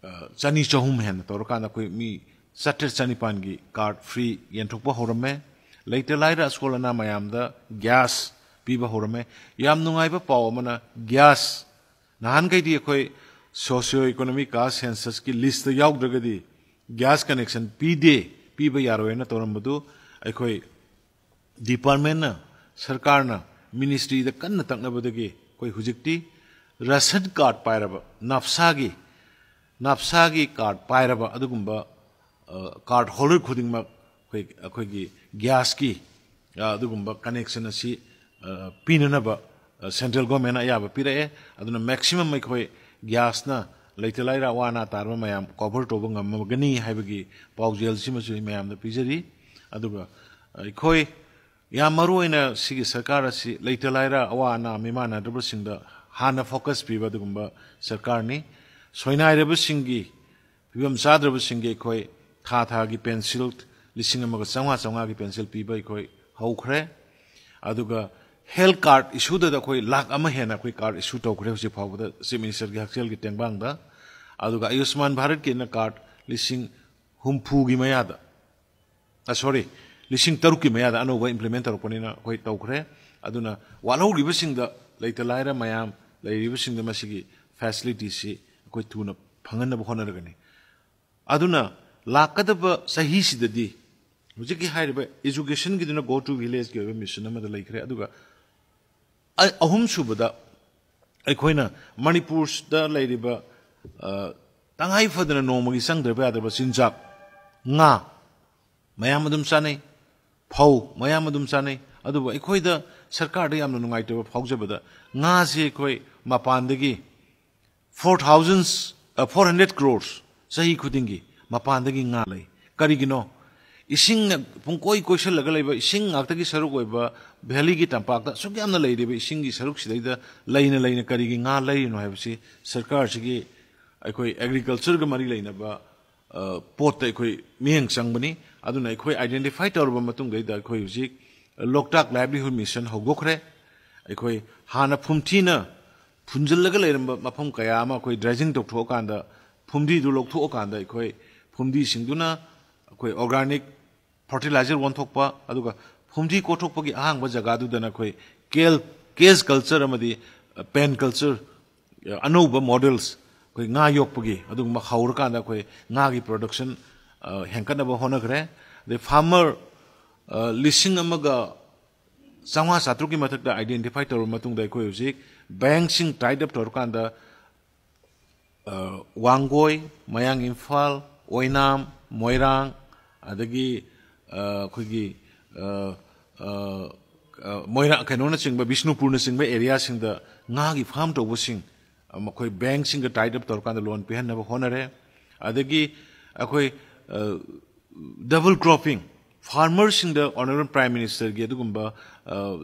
ꯑ, ꯆꯅꯤ ꯆꯍꯨꯝ ꯍꯦꯟꯅ ꯇꯧꯔꯀꯥꯟꯗ ꯑꯩꯈꯣꯏ ꯃꯤ ꯆꯥꯇ꯭ꯔꯦꯠ ꯆꯅꯤꯄꯥꯟꯒꯤ card free ꯌꯦꯟꯊꯣꯛꯄ ꯍꯧꯔꯝꯃꯦ꯫ ꯂꯩꯇ ꯂꯥꯏꯔ ꯑꯁꯣꯜ ꯑꯅꯥ ꯃꯌꯥꯝꯗ gas ꯄꯤꯕ ꯍꯧꯔꯝꯃꯦ꯫ ꯌꯥꯝ ꯅꯨꯡꯉꯥꯏꯕ ꯄꯥꯎ ꯑꯃꯅ, gas, ꯅꯍꯥꯟꯈꯩꯗꯤ ꯑꯩꯈꯣꯏ socio economic caste census ꯀꯤ list ꯇ ꯌꯥꯎꯗ꯭ꯔꯒꯗꯤ gas connection ꯄꯤꯗꯦ, ꯄꯤꯕ ꯌꯥꯔꯣꯏꯅ ꯇꯧꯔꯝꯕꯗꯨ ꯑꯩꯈꯣꯏ department ꯅ, ꯁꯔꯀꯥꯔꯅ, ministry ꯗ ꯀꯟꯅ ꯇꯛꯅꯕꯗꯒꯤ ꯑꯩꯈꯣꯏ ꯍꯧꯖꯤꯛꯇꯤ ration card ꯄꯥꯏꯔꯕ, NAPSA ꯒꯤ, NAPSA ꯒꯤ card ꯄꯥꯏꯔꯕ ꯑꯗꯨꯒꯨꯝꯕ, ꯑ, card holder ꯈꯨꯗꯤꯡꯃꯛ ꯑꯩꯈꯣꯏ, ꯑꯩꯈꯣꯏꯒꯤ gas ꯀꯤ, ꯑ, ꯑꯗꯨꯒꯨꯝꯕ connection ꯑꯁꯤ, ꯑ, ꯄꯤꯅꯅꯕ, ꯑ, central government ꯅ ꯑꯌꯥꯕ ꯄꯤꯔꯛꯑꯦ꯫ ꯑꯗꯨꯅ maximum ꯑꯩꯈꯣꯏ gas ꯅ ꯂꯩꯇ ꯂꯥꯏꯔ ꯑꯋꯥ ꯑꯅꯥ ꯇꯥꯔꯕ ꯃꯌꯥꯝ cover ꯇꯧꯕ ꯉꯝꯃꯒꯅꯤ ꯍꯥꯏꯕꯒꯤ ꯄꯥꯎꯖꯦꯜꯁꯤꯃꯁꯨ ꯑꯩ ꯃꯌꯥꯝꯗ ꯄꯤꯖꯔꯤ꯫ ꯑꯗꯨꯒ ꯑꯩꯈꯣꯏ ꯌꯥꯝ ꯃꯔꯨ ꯑꯣꯏꯅ ꯁꯤꯒꯤ ꯁꯔꯀꯥꯔ ꯑꯁꯤ ꯂꯩꯇ ꯂꯥꯏꯔ ꯑꯋꯥ ꯑꯅꯥ ꯃꯤꯃꯥꯟꯅꯗ꯭ꯔꯕꯁꯤꯡꯗ ꯍꯥꯟꯅ focus ꯄꯤꯕ ꯑꯗꯨꯒꯨꯝꯕ ꯁꯔꯀꯥꯔꯅꯤ꯫ ꯁꯣꯏꯅꯥꯏꯔꯕꯁꯤꯡꯒꯤ, ꯐꯤꯕꯝ ꯆꯥꯗ꯭ꯔꯕꯁꯤꯡꯒꯤ ꯑꯩꯈꯣꯏ ꯊꯥ ꯊꯥꯒꯤ pencil ꯂꯤꯁꯤꯡ ꯑꯃꯒ ꯆꯥꯝꯃꯉꯥ, ꯆꯥꯝꯃꯉꯥꯒꯤ pencil ꯄꯤꯕ ꯑꯩꯈꯣꯏ ꯍꯧꯈ꯭ꯔꯦ꯫ ꯑꯗꯨꯒ health card issue ꯗꯗ ꯑꯩꯈꯣꯏ ꯂꯥꯈ ꯑꯃ ꯍꯦꯟꯅ ꯑꯩꯈꯣꯏ card issue ꯇꯧꯈ꯭ꯔꯦ ꯍꯧꯖꯤꯛ ꯐꯥꯎꯕꯗ Chief Minister ꯒꯤ ꯍꯛꯁꯦꯜꯒꯤ ꯇꯦꯡꯕꯥꯡꯗ꯫ ꯑꯗꯨꯒ ꯑꯌꯨꯁꯃꯥꯟ ꯚꯥꯔꯠꯀꯤꯅ card ꯂꯤꯁꯤꯡ ꯍꯨꯝꯐꯨꯒꯤ ꯃꯌꯥꯗ, ꯑ, sorry, ꯂꯤꯁꯤꯡ ꯇꯔꯨꯛꯀꯤ ꯃꯌꯥꯗ ꯑꯅꯧꯕ implement ꯇꯧꯔꯛꯄꯅꯤꯅ ꯑꯩꯈꯣꯏ ꯇꯧꯈ꯭ꯔꯦ꯫ ꯑꯗꯨꯅ ꯋꯥꯠꯍꯧꯔꯤꯕꯁꯤꯡꯗ, ꯂꯩꯇ ꯂꯥꯏꯔ ꯃꯌꯥꯝ ꯂꯩꯔꯤꯕꯁꯤꯡꯗ ꯃꯁꯤꯒꯤ facility ꯁꯤ ꯑꯩꯈꯣꯏ ꯊꯨꯅ ꯐꯪꯍꯟꯅꯕ ꯍꯣꯠꯅꯔꯒꯅꯤ꯫ ꯑꯗꯨꯅ ꯂꯥꯛꯀꯗꯕ ꯆꯍꯤꯁꯤꯗꯗꯤ ꯍꯧꯖꯤꯛꯀꯤ ꯍꯥꯏꯔꯤꯕ education ꯒꯤꯗꯨꯅ Go to Village ꯀꯤ ꯑꯣꯏꯕ mission ꯑꯃꯗ ꯂꯩꯈ꯭ꯔꯦ꯫ ꯑꯗꯨꯒ ꯑ-, ꯑꯍꯨꯝꯁꯨꯕꯗ, ꯑꯩꯈꯣꯏꯅ ꯃꯅꯤꯄꯨꯔꯗ ꯂꯩꯔꯤꯕ, ꯑ, ꯇꯉꯥꯏ ꯐꯗꯅ ꯅꯣꯡꯃꯒꯤ ꯆꯪꯗ꯭ꯔꯕ ꯌꯥꯗ꯭ꯔꯕ ꯆꯤꯟꯖꯥꯛ, ꯉꯥ ꯃꯌꯥꯝ ꯑꯗꯨꯝ ꯆꯥꯅꯩ, ꯐꯧ ꯃꯌꯥꯝ ꯑꯗꯨꯝ ꯆꯥꯅꯩ꯫ ꯑꯗꯨꯕꯨ ꯑꯩꯈꯣꯏꯗ ꯁꯔꯀꯥꯔꯗ ꯌꯥꯝꯅ ꯅꯨꯡꯉꯥꯏꯇꯕ ꯐꯥꯎꯖꯕꯗ, ꯉꯥꯁꯤ ꯑꯩꯈꯣꯏ ꯃꯄꯥꯟꯗꯒꯤ four thousand, four hundred crores ꯆꯍꯤ ꯈꯨꯗꯤꯡꯒꯤ ꯃꯄꯥꯟꯗꯒꯤ ꯉꯥ ꯂꯩ꯫ ꯀꯔꯤꯒꯤꯅꯣ? ꯏꯁꯤꯡꯅ ꯄꯨꯡꯀꯣꯏ ꯀꯣꯏꯁꯤꯜꯂꯒ ꯂꯩꯕ, ꯏꯁꯤꯡ ꯉꯥꯛꯇꯒꯤ ꯁꯔꯨꯛ ꯑꯣꯏꯕ ꯚꯦꯂꯤꯒꯤ ꯇꯝꯄꯥꯛꯇ ꯑꯁꯨꯛ ꯌꯥꯝꯅ ꯂꯩꯔꯤꯕ ꯏꯁꯤꯡꯒꯤ ꯁꯔꯨꯛꯁꯤꯗꯩꯗ ꯂꯩꯅ ꯂꯩꯅ ꯀꯔꯤꯒꯤ ꯉꯥ ꯂꯩꯔꯤꯅꯣ ꯍꯥꯏꯕꯁꯤ ꯁꯔꯀꯥꯔꯁꯤꯒꯤ ꯑꯩꯈꯣꯏ ꯑꯦꯒ꯭ꯔꯤꯀꯜꯆꯔꯒ ꯃꯔꯤ ꯂꯩꯅꯕ, ꯑ, ꯄꯣꯠꯇ ꯑꯩꯈꯣꯏ ꯃꯤꯠꯌꯦꯡ ꯆꯪꯕꯅꯤ꯫ ꯑꯗꯨꯅ ꯑꯩꯈꯣꯏ ꯑꯥꯏꯗꯦꯟꯇꯤꯐꯥꯏ ꯇꯧꯔꯕ ꯃꯇꯨꯡꯗꯩꯗ ꯑꯩꯈꯣꯏ ꯍꯧꯖꯤꯛ ꯂꯣꯛꯇꯥꯛ ꯂꯥꯏꯚꯂꯤꯍꯨꯗ ꯃꯤꯁꯟ ꯍꯧꯗꯣꯛꯈ꯭ꯔꯦ꯫ ꯑꯩꯈꯣꯏ ꯍꯥꯟꯅ ꯐꯨꯝꯊꯤꯅ ꯐꯨꯟꯖꯤꯜꯂꯒ ꯂꯩꯔꯝꯕ ꯃꯐꯝ ꯀꯌꯥ ꯑꯃ ꯑꯩꯈꯣꯏ ꯗ꯭ꯔꯦꯖꯤꯡ ꯇꯧꯊꯣꯛꯑꯀꯥꯟꯗ, ꯐꯨꯝꯗꯤꯗꯨ ꯂꯧꯊꯣꯛꯑꯀꯥꯟꯗ ꯑꯩꯈꯣꯏ ꯐꯨꯝꯗꯤꯁꯤꯡꯗꯨꯅ ꯑꯩꯈꯣꯏ ꯑꯣꯔꯒꯥꯅꯤꯛ ꯐꯔꯇꯤꯂꯥꯏꯖꯔ ꯑꯣꯟꯊꯣꯛꯄ, ꯑꯗꯨꯒ ꯐꯨꯝꯗꯤ ꯀꯣꯛꯊꯣꯛꯄꯒꯤ ꯑꯍꯥꯡꯕ ꯖꯒꯥꯗꯨꯗꯅ ꯑꯩꯈꯣꯏ ꯀꯦꯜ, ꯀꯦꯖ ꯀꯜꯆꯔ ꯑꯃꯗꯤ ꯄꯦꯟ ꯀꯜꯆꯔ, ꯑꯅꯧꯕ ꯃꯣꯗꯦꯜꯁ, ꯑꯩꯈꯣꯏ ꯉꯥ ꯌꯣꯛꯄꯒꯤ ꯑꯗꯨꯒꯨꯝꯕ ꯍꯧꯔꯀꯥꯟꯗ ꯑꯩꯈꯣꯏ ꯉꯥꯒꯤ ꯄ꯭ꯔꯗꯛꯁꯟ, ꯑ, ꯍꯦꯟꯒꯠꯅꯕ ꯍꯣꯠꯅꯈ꯭ꯔꯦ꯫ ꯑꯗꯩ ꯐꯥꯔꯃꯔ, ꯑ, ꯂꯤꯁꯤꯡ ꯑꯃꯒ ꯆꯥꯝꯃꯉꯥ ꯆꯥꯇ꯭ꯔꯨꯛꯀꯤ ꯃꯊꯛꯇ ꯑꯥꯏꯗꯦꯟꯇꯤꯐꯥꯏ ꯇꯧꯔꯕ ꯃꯇꯨꯡꯗ ꯑꯩꯈꯣꯏ ꯍꯧꯖꯤꯛ ꯕꯦꯡꯁꯤꯡ ꯇꯥꯏꯠ ꯑꯞ ꯇꯧꯔꯀꯥꯟꯗ, ꯑ, ꯋꯥꯡꯒꯣꯏ, ꯃꯌꯥꯡ ꯏꯝꯐꯥꯜ, ꯑꯣꯏꯅꯥꯝ, ꯃꯣꯏꯔꯥꯡ, ꯑꯗꯒꯤ, ꯑ, ꯑꯩꯈꯣꯏꯒꯤ, ꯑ, ꯑ, ꯑ, ꯃꯣꯏꯔꯥꯡ, ꯀꯩꯅꯣꯅꯆꯤꯡꯕ, ꯕꯤꯁꯅꯨꯄꯨꯔꯅꯆꯤꯡꯕ ꯑꯦꯔꯤꯌꯥꯁꯤꯡꯗ ꯉꯥꯒꯤ ꯐꯥꯔꯝ ꯇꯧꯕꯁꯤꯡ, ꯑ, ꯃꯈꯣꯏ ꯕꯦꯡꯁꯤꯡꯒ ꯇꯥꯏꯠ ꯑꯞ ꯇꯧꯔꯀꯥꯟꯗ ꯂꯣꯟ ꯄꯤꯍꯟꯅꯕ ꯍꯣꯠꯅꯔꯦ꯫ ꯑꯗꯒꯤ ꯑꯩꯈꯣꯏ, ꯑ, ꯗꯕꯜ ꯀ꯭ꯔꯣꯞꯄꯤꯡ, ꯐꯥꯔꯃꯔꯁꯤꯡꯗ ꯑꯣꯅꯔꯦꯕꯜ ꯄ꯭ꯔꯥꯏꯝ ꯃꯤꯅꯤꯁꯇꯔꯒꯤ ꯑꯗꯨꯒꯨꯝꯕ, ꯑ,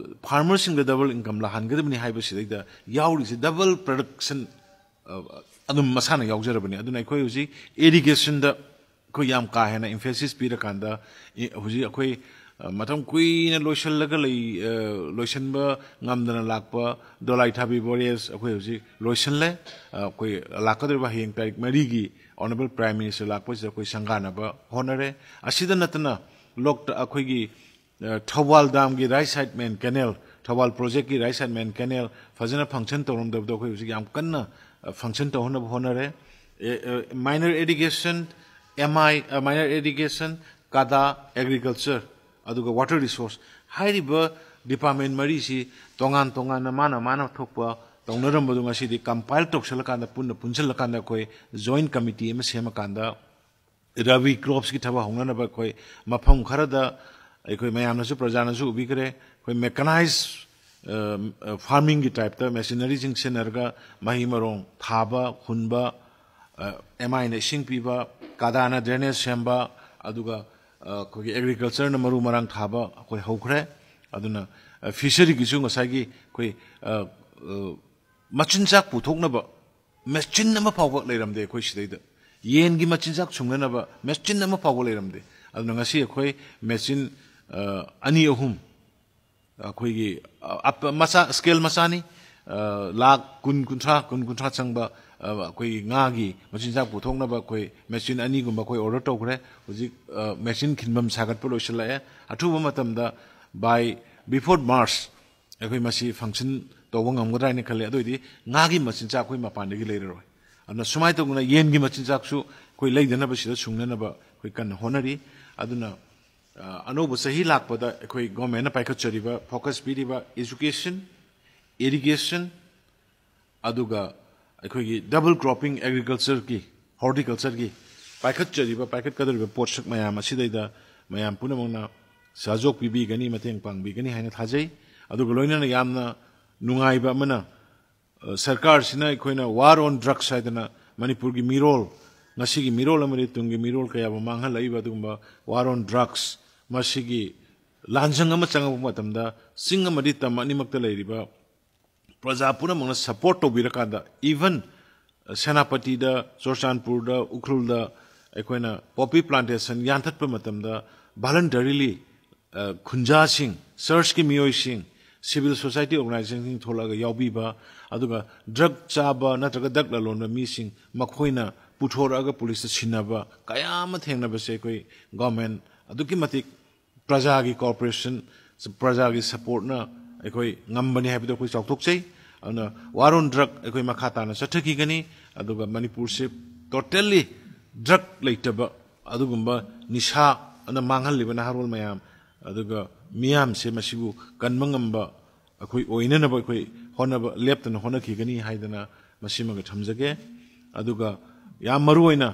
ꯐꯥꯔꯃꯔꯁꯤꯡꯗ ꯗꯕꯜ ꯏꯟꯀꯝ ꯂꯥꯛꯍꯟꯒꯗꯕꯅꯤ ꯍꯥꯏꯕꯁꯤꯗꯩꯗ ꯌꯥꯎꯔꯤꯁꯦ ꯗꯕꯜ ꯄ꯭ꯔꯗꯛꯁꯟ, ꯑ, ꯑꯗꯨꯝ ꯃꯁꯥꯅ ꯌꯥꯎꯖꯔꯕꯅꯤ꯫ ꯑꯗꯨꯅ ꯑꯩꯈꯣꯏ ꯍꯧꯖꯤꯛ ꯏꯔꯤꯒꯦꯁꯟꯗ ꯑꯩꯈꯣꯏ ꯌꯥꯝ ꯀꯥ ꯍꯦꯟꯅ ꯏꯝꯐꯦꯁꯤꯁ ꯄꯤꯔꯀꯥꯟꯗ, ꯏ-, ꯍꯧꯖꯤꯛ ꯑꯩꯈꯣꯏ, ꯑ, ꯃꯇꯝ ꯀꯨꯏꯅ ꯂꯣꯏꯁꯤꯜꯂꯒ ꯂꯩ, ꯑ, ꯂꯣꯏꯁꯤꯟꯕ ꯉꯝꯗꯅ ꯂꯥꯛꯄ ꯗꯣꯂꯥꯏ ꯊꯥꯕꯤ ꯕꯣꯔꯦꯖ ꯑꯩꯈꯣꯏ ꯍꯧꯖꯤꯛ ꯂꯣꯏꯁꯤꯜꯂꯦ꯫ ꯑ, ꯑꯩꯈꯣꯏ ꯂꯥꯛꯀꯗꯧꯔꯤꯕ ꯍꯌꯦꯡ ꯇꯥꯔꯤꯛ ꯃꯔꯤꯒꯤ ꯑꯣꯅꯔꯦꯕꯜ ꯄ꯭ꯔꯥꯏꯝ ꯃꯤꯅꯤꯁꯇꯔ ꯂꯥꯛꯄꯁꯤꯗ ꯑꯩꯈꯣꯏ ꯁꯪꯒꯥꯅꯕ ꯍꯣꯠꯅꯔꯦ꯫ ꯑꯁꯤꯗ ꯅꯠꯇꯅ ꯂꯣꯛꯇ-, ꯑꯩꯈꯣꯏꯒꯤ, ꯑ, ꯊꯧꯕꯥꯜ ꯗꯥꯝꯒꯤ ꯔꯥꯏꯠ ꯁꯥꯏꯠ ꯃꯦꯟ ꯀꯦꯅꯦꯜ, ꯊꯧꯕꯥꯜ ꯄ꯭ꯔꯣꯖꯦꯛꯀꯤ ꯔꯥꯏꯠ ꯁꯥꯏꯠ ꯃꯦꯟ ꯀꯦꯅꯦꯜ ꯐꯖꯅ ꯐꯪꯁꯟ ꯇꯧꯔꯝꯗꯕꯗꯣ ꯑꯩꯈꯣꯏ ꯍꯧꯖꯤꯛ ꯌꯥꯝ ꯀꯟꯅ, ꯑ, ꯐꯪꯁꯟ ꯇꯧꯍꯟꯅꯕ ꯍꯣꯠꯅꯔꯦ꯫ ꯑꯦ, ꯑ, ꯃꯥꯏꯅꯔ ꯏꯔꯤꯒꯦꯁꯟ, ꯑꯦꯝ ꯑꯥꯏ, ꯑ, ꯃꯥꯏꯅꯔ ꯏꯔꯤꯒꯦꯁꯟ, ꯀꯥꯗꯥ, ꯑꯦꯒ꯭ꯔꯤꯀꯜꯆꯔ, ꯑꯗꯨꯒ ꯋꯥꯇꯔ ꯔꯤꯁꯣꯔꯁ ꯍꯥꯏꯔꯤꯕ ꯗꯤꯄꯥꯔꯠꯃꯦꯟ ꯃꯔꯤꯁꯤ ꯇꯣꯉꯥꯟ ꯇꯣꯉꯥꯟꯅ ꯃꯥꯅ ꯃꯥꯅ ꯊꯣꯛꯄ ꯇꯧꯅꯔꯝꯕꯗꯣ ꯉꯁꯤꯗꯤ ꯀꯝꯄꯥꯏꯜ ꯇꯧꯁꯜꯂꯀꯥꯟꯗ, ꯄꯨꯟꯅ ꯄꯨꯟꯁꯤꯜꯂꯀꯥꯟꯗ ꯑꯩꯈꯣꯏ ꯖꯣꯏꯟ ꯀꯃꯤꯇꯤ ꯑꯃ ꯁꯦꯝꯃꯀꯥꯟꯗ ꯔꯕꯤ ꯀ꯭ꯔꯣꯞꯁꯀꯤ ꯊꯕꯛ ꯍꯧꯅꯅꯕ ꯑꯩꯈꯣꯏ ꯃꯐꯝ ꯈꯔꯗ ꯑꯩꯈꯣꯏ ꯃꯌꯥꯝꯅꯁꯨ, ꯄ꯭ꯔꯖꯥꯅꯁꯨ ꯎꯕꯤꯈ꯭ꯔꯦ, ꯑꯩꯈꯣꯏ ꯃꯦꯀꯅꯥꯏꯖ ꯐꯥꯔꯃꯤꯡꯒꯤ ꯇꯥꯏꯞꯇ ꯃꯦꯆꯤꯅꯔꯤꯁꯤꯡ ꯁꯤꯖꯤꯟꯅꯔꯒ ꯃꯍꯩ ꯃꯔꯣꯡ ꯊꯥꯕ, ꯍꯨꯟꯕ, ꯑꯦꯝ ꯑꯥꯏꯅ ꯏꯁꯤꯡ ꯄꯤꯕ, ꯀꯥꯗꯥꯅ ꯗ꯭ꯔꯦꯅꯦꯖ ꯁꯦꯝꯕ, ꯑꯗꯨꯒ ꯑꯩꯈꯣꯏꯒꯤ ꯑꯦꯒ꯭ꯔꯤꯀꯜꯆꯔꯅ ꯃꯔꯨ ꯃꯔꯥꯡ ꯊꯥꯕ ꯑꯩꯈꯣꯏ ꯍꯧꯈ꯭ꯔꯦ꯫ ꯑꯗꯨꯅ ꯐꯤꯁꯔꯤꯒꯤꯁꯨ ꯉꯁꯥꯏꯒꯤ ꯑꯩꯈꯣꯏ ꯃꯆꯤꯟꯖꯥꯛ ꯄꯨꯊꯣꯛꯅꯕ ꯃꯦꯆꯤꯟ ꯑꯃ ꯐꯥꯎꯕ ꯂꯩꯔꯝꯗꯦ ꯑꯩꯈꯣꯏ ꯁꯤꯗꯩꯗ꯫ ꯌꯦꯟꯒꯤ ꯃꯆꯤꯟꯖꯥꯛ ꯁꯨꯡꯅꯅꯕ ꯃꯦꯆꯤꯟ ꯑꯃ ꯐꯥꯎꯕ ꯂꯩꯔꯝꯗꯦ꯫ ꯑꯗꯨꯅ ꯉꯁꯤ ꯑꯩꯈꯣꯏ ꯃꯦꯆꯤꯟ ꯑꯅꯤ ꯑꯍꯨꯝ ꯑꯩꯈꯣꯏꯒꯤ ꯃꯆꯥ, ꯁ꯭ꯀꯦꯜ ꯃꯆꯥꯅꯤ, ꯂꯥꯛ ꯀꯨꯟ, ꯀꯨꯟꯊ꯭ꯔꯥ, ꯀꯨꯟ, ꯀꯨꯟꯊ꯭ꯔꯥ ꯆꯪꯕ ꯑꯩꯈꯣꯏꯒꯤ ꯉꯥꯒꯤ ꯃꯆꯤꯟꯖꯥꯛ ꯄꯨꯊꯣꯛꯅꯕ ꯑꯩꯈꯣꯏ ꯃꯦꯆꯤꯟ ꯑꯅꯤꯒꯨꯝꯕ ꯑꯩꯈꯣꯏ ꯑꯣꯔꯗꯔ ꯇꯧꯈ꯭ꯔꯦ꯫ ꯍꯧꯖꯤꯛ ꯃꯦꯆꯤꯟ ꯈꯤꯟꯐꯝ ꯁꯥꯒꯠꯄ ꯂꯣꯏꯁꯤꯜꯂꯛꯑꯦ꯫ ꯑꯊꯨꯕ ꯃꯇꯝꯗ by before March ꯑꯩꯈꯣꯏ ꯃꯁꯤ ꯐꯪꯁꯟ ꯇꯧꯕ ꯉꯝꯒꯗ꯭ꯔꯥ ꯍꯥꯏꯅ ꯈꯜꯂꯤ꯫ ꯑꯗꯨ ꯑꯣꯏꯗꯤ ꯉꯥꯒꯤ ꯃꯆꯤꯟꯖꯥꯛ ꯑꯩꯈꯣꯏ ꯃꯄꯥꯟꯗꯒꯤ ꯂꯩꯔꯔꯣꯏ꯫ ꯑꯗꯨꯅ ꯁꯨꯃꯥꯏꯅ ꯇꯧꯗꯅ ꯌꯦꯟꯒꯤ ꯃꯆꯤꯟꯖꯥꯛꯁꯨ ꯑꯩꯈꯣꯏ ꯂꯩꯗꯅꯕ ꯁꯤꯗ ꯁꯨꯡꯅꯅꯕ ꯑꯩꯈꯣꯏ ꯀꯟꯅ ꯍꯣꯠꯅꯔꯤ꯫ ꯑꯗꯨꯅ ꯑꯅꯧꯕ ꯆꯍꯤ ꯂꯥꯛꯄꯗ ꯑꯩꯈꯣꯏ ꯒꯣꯔꯃꯦꯟꯅ ꯄꯥꯏꯈꯠꯆꯔꯤꯕ, ꯐꯣꯀꯁ ꯄꯤꯔꯤꯕ education, irrigation, ꯑꯗꯨꯒ ꯑꯩꯈꯣꯏꯒꯤ double cropping agricultureꯒꯤ, horticultureꯒꯤ ꯄꯥꯏꯈꯠꯆꯔꯤꯕ, ꯄꯥꯏꯈꯠꯀꯗꯧꯔꯤꯕ ꯄꯣꯠꯁꯛ ꯃꯌꯥꯝ ꯑꯁꯤꯗꯩꯗ ꯃꯌꯥꯝ ꯄꯨꯝꯅꯃꯛꯅ ꯁꯍꯖꯣꯛ ꯄꯤꯕꯤꯒꯅꯤ, ꯃꯇꯦꯡ ꯄꯥꯡꯕꯤꯒꯅꯤ ꯍꯥꯏꯅ ꯊꯥꯖꯩ꯫ ꯑꯗꯨꯒ ꯂꯣꯏꯅꯅ ꯌꯥꯝꯅ ꯅꯨꯡꯉꯥꯏꯕ ꯑꯃꯅ, ꯁꯔꯀꯥꯔꯁꯤꯅ ꯑꯩꯈꯣꯏꯅ War on Drugs ꯍꯥꯏꯗꯅ ꯃꯅꯤꯄꯨꯔꯒꯤ ꯃꯤꯔꯣꯜ, ꯉꯁꯤꯒꯤ ꯃꯤꯔꯣꯜ ꯑꯃꯗꯤ ꯇꯨꯡꯒꯤ ꯃꯤꯔꯣꯜ ꯀꯌꯥꯕꯨ ꯃꯥꯡꯍꯜꯂꯛꯏꯕ ꯑꯗꯨꯒꯨꯝꯕ War on Drugs, ꯃꯁꯤꯒꯤ ꯂꯥꯟꯖꯪ ꯑꯃ ꯆꯪꯉꯛꯄ ꯃꯇꯝꯗ ꯆꯤꯡ ꯑꯃꯗꯤ ꯇꯝ ꯑꯅꯤꯃꯛꯇ ꯂꯩꯔꯤꯕ ꯄ꯭ꯔꯖꯥ ꯄꯨꯝꯅꯃꯛꯅ support ꯇꯧꯕꯤꯔꯀꯥꯟꯗ, even ꯁꯦꯅꯥꯄꯇꯤꯗ, ꯆꯨꯔꯆꯥꯟꯄꯨꯔꯗ, ꯎꯈ꯭ꯔꯨꯜꯗ ꯑꯩꯈꯣꯏꯅ poppy plantation ꯌꯥꯟꯊꯠꯄ ꯃꯇꯝꯗ voluntarily ꯈꯨꯟꯖꯥꯁꯤꯡ, churchꯀꯤ ꯃꯤꯑꯣꯏꯁꯤꯡ, civil society organizationꯁꯤꯡ ꯊꯣꯛꯂꯛꯑꯒ ꯌꯥꯎꯕꯤꯕ, ꯑꯗꯨꯒ drug ꯆꯥꯕ ꯅꯠꯇ꯭ꯔꯒ drug ꯂꯂꯣꯟꯕ ꯃꯤꯁꯤꯡ ꯃꯈꯣꯏꯅ ꯄꯨꯊꯣꯔꯛꯑꯒ ꯄꯨꯂꯤꯁꯇ ꯁꯤꯟꯅꯕ ꯀꯌꯥ ꯑꯃ ꯊꯦꯡꯅꯕꯁꯦ ꯑꯩꯈꯣꯏ ꯒꯣꯔꯃꯦꯟ ꯑꯗꯨꯛꯀꯤ ꯃꯇꯤꯛ ꯄ꯭ꯔꯖꯥꯒꯤ cooperation, ꯄ꯭ꯔꯖꯥꯒꯤ supportꯅ ꯑꯩꯈꯣꯏ ꯉꯝꯕꯅꯤ ꯍꯥꯏꯕꯗꯨ ꯑꯩꯈꯣꯏ ꯆꯥꯎꯊꯣꯛꯆꯩ꯫ ꯑꯗꯨꯅ War on Drug ꯑꯩꯈꯣꯏ ꯃꯈꯥ ꯇꯥꯅ ꯆꯠꯊꯈꯤꯒꯅꯤ꯫ ꯑꯗꯨꯒ ꯃꯅꯤꯄꯨꯔꯁꯦ totally drug ꯂꯩꯇꯕ ꯑꯗꯨꯒꯨꯝꯕ ꯅꯤꯁꯥꯅ ꯃꯥꯡꯍꯜꯂꯤꯕ ꯅꯍꯥꯔꯣꯜ ꯃꯌꯥꯝ, ꯑꯗꯨꯒ ꯃꯤꯌꯥꯝꯁꯦ ꯃꯁꯤꯕꯨ ꯀꯟꯕ ꯉꯝꯕ ꯑꯩꯈꯣꯏ ꯑꯣꯏꯅꯅꯕ ꯑꯩꯈꯣꯏ ꯍꯣꯠꯅꯕ ꯂꯦꯞꯇꯅ ꯍꯣꯠꯅꯈꯤꯒꯅꯤ ꯍꯥꯏꯗꯅ ꯃꯁꯤꯃꯒ ꯊꯝꯖꯒꯦ꯫ ꯑꯗꯨꯒ ꯌꯥꯝ ꯃꯔꯨ ꯑꯣꯏꯅ,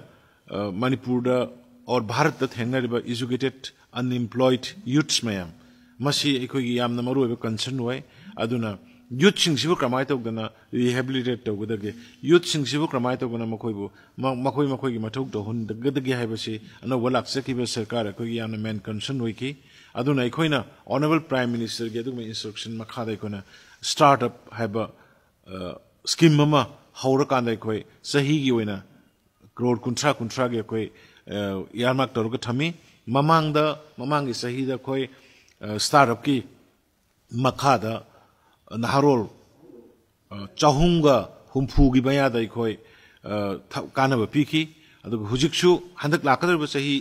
ꯑ, ꯃꯅꯤꯄꯨꯔꯗ or ꯚꯥꯔꯠꯇ ꯊꯦꯡꯅꯔꯤꯕ educated unemployed youths ꯃꯌꯥꯝ, ꯃꯁꯤ ꯑꯩꯈꯣꯏꯒꯤ ꯌꯥꯝꯅ ꯃꯔꯨ ꯑꯣꯏꯕ concern ꯑꯣꯏ꯫ ꯑꯗꯨꯅ ꯌꯨꯠꯁꯤꯡꯁꯤꯕꯨ ꯀꯃꯥꯏꯅ ꯇꯧꯗꯅ ꯔꯤꯍꯦꯕꯤꯂꯤꯇꯦꯠ ꯇꯧꯒꯗꯒꯦ, ꯌꯨꯠꯁꯤꯡꯁꯤꯕꯨ ꯀꯃꯥꯏꯅ ꯇꯧꯗꯅ ꯃꯈꯣꯏꯕꯨ ꯃ- ꯃꯈꯣꯏ ꯃꯈꯣꯏꯒꯤ ꯃꯊꯧ ꯇꯧꯍꯟꯒꯗꯒꯦ ꯍꯥꯏꯕꯁꯤ ꯑꯅꯧꯕ ꯂꯥꯛꯆꯈꯤꯕ ꯁꯔꯀꯥꯔ ꯑꯩꯈꯣꯏꯒꯤ ꯌꯥꯝꯅ ꯃꯦꯟ ꯀꯟꯁꯔꯟ ꯑꯣꯏꯈꯤ꯫ ꯑꯗꯨꯅ ꯑꯩꯈꯣꯏꯅ ꯑꯣꯅꯔꯦꯕꯜ ꯄ꯭ꯔꯥꯏꯝ ꯃꯤꯅꯤꯁꯇꯔꯒꯤ ꯑꯗꯨꯒꯨꯝꯕ ꯏꯟꯁꯇ꯭ꯔꯛꯁꯟ ꯃꯈꯥꯗ ꯑꯩꯈꯣꯏꯅ ꯁ꯭ꯇꯥꯔꯠ ꯑꯞ ꯍꯥꯏꯕ ꯁ꯭ꯀꯤꯝ ꯑꯃ ꯍꯧꯔꯀꯥꯟꯗ ꯑꯩꯈꯣꯏ ꯆꯍꯤꯒꯤ ꯑꯣꯏꯅ ꯀ꯭ꯔꯣꯔ ꯀꯨꯟꯊ꯭ꯔꯥ ꯀꯨꯟꯊ꯭ꯔꯥꯒꯤ ꯑꯩꯈꯣꯏ ꯏꯌꯥꯔꯃꯥꯔꯛ ꯇꯧꯔꯒ ꯊꯝꯃꯤ꯫ ꯃꯃꯥꯡꯗ ꯃꯃꯥꯡꯒꯤ ꯆꯍꯤꯗ ꯑꯩꯈꯣꯏ ꯁ꯭ꯇꯥꯔꯠ ꯑꯞꯀꯤ ꯃꯈꯥꯗ ꯅꯍꯥꯔꯣꯜ ꯆꯍꯨꯝꯒ ꯍꯨꯝꯐꯨꯒꯤ ꯃꯌꯥꯗ ꯑꯩꯈꯣꯏ ꯀꯥꯟꯅꯕ ꯄꯤꯈꯤ꯫ ꯑꯗꯨꯒ ꯍꯧꯖꯤꯛꯁꯨ ꯍꯟꯗꯛ ꯂꯥꯛꯀꯗꯧꯔꯤꯕ ꯆꯍꯤ,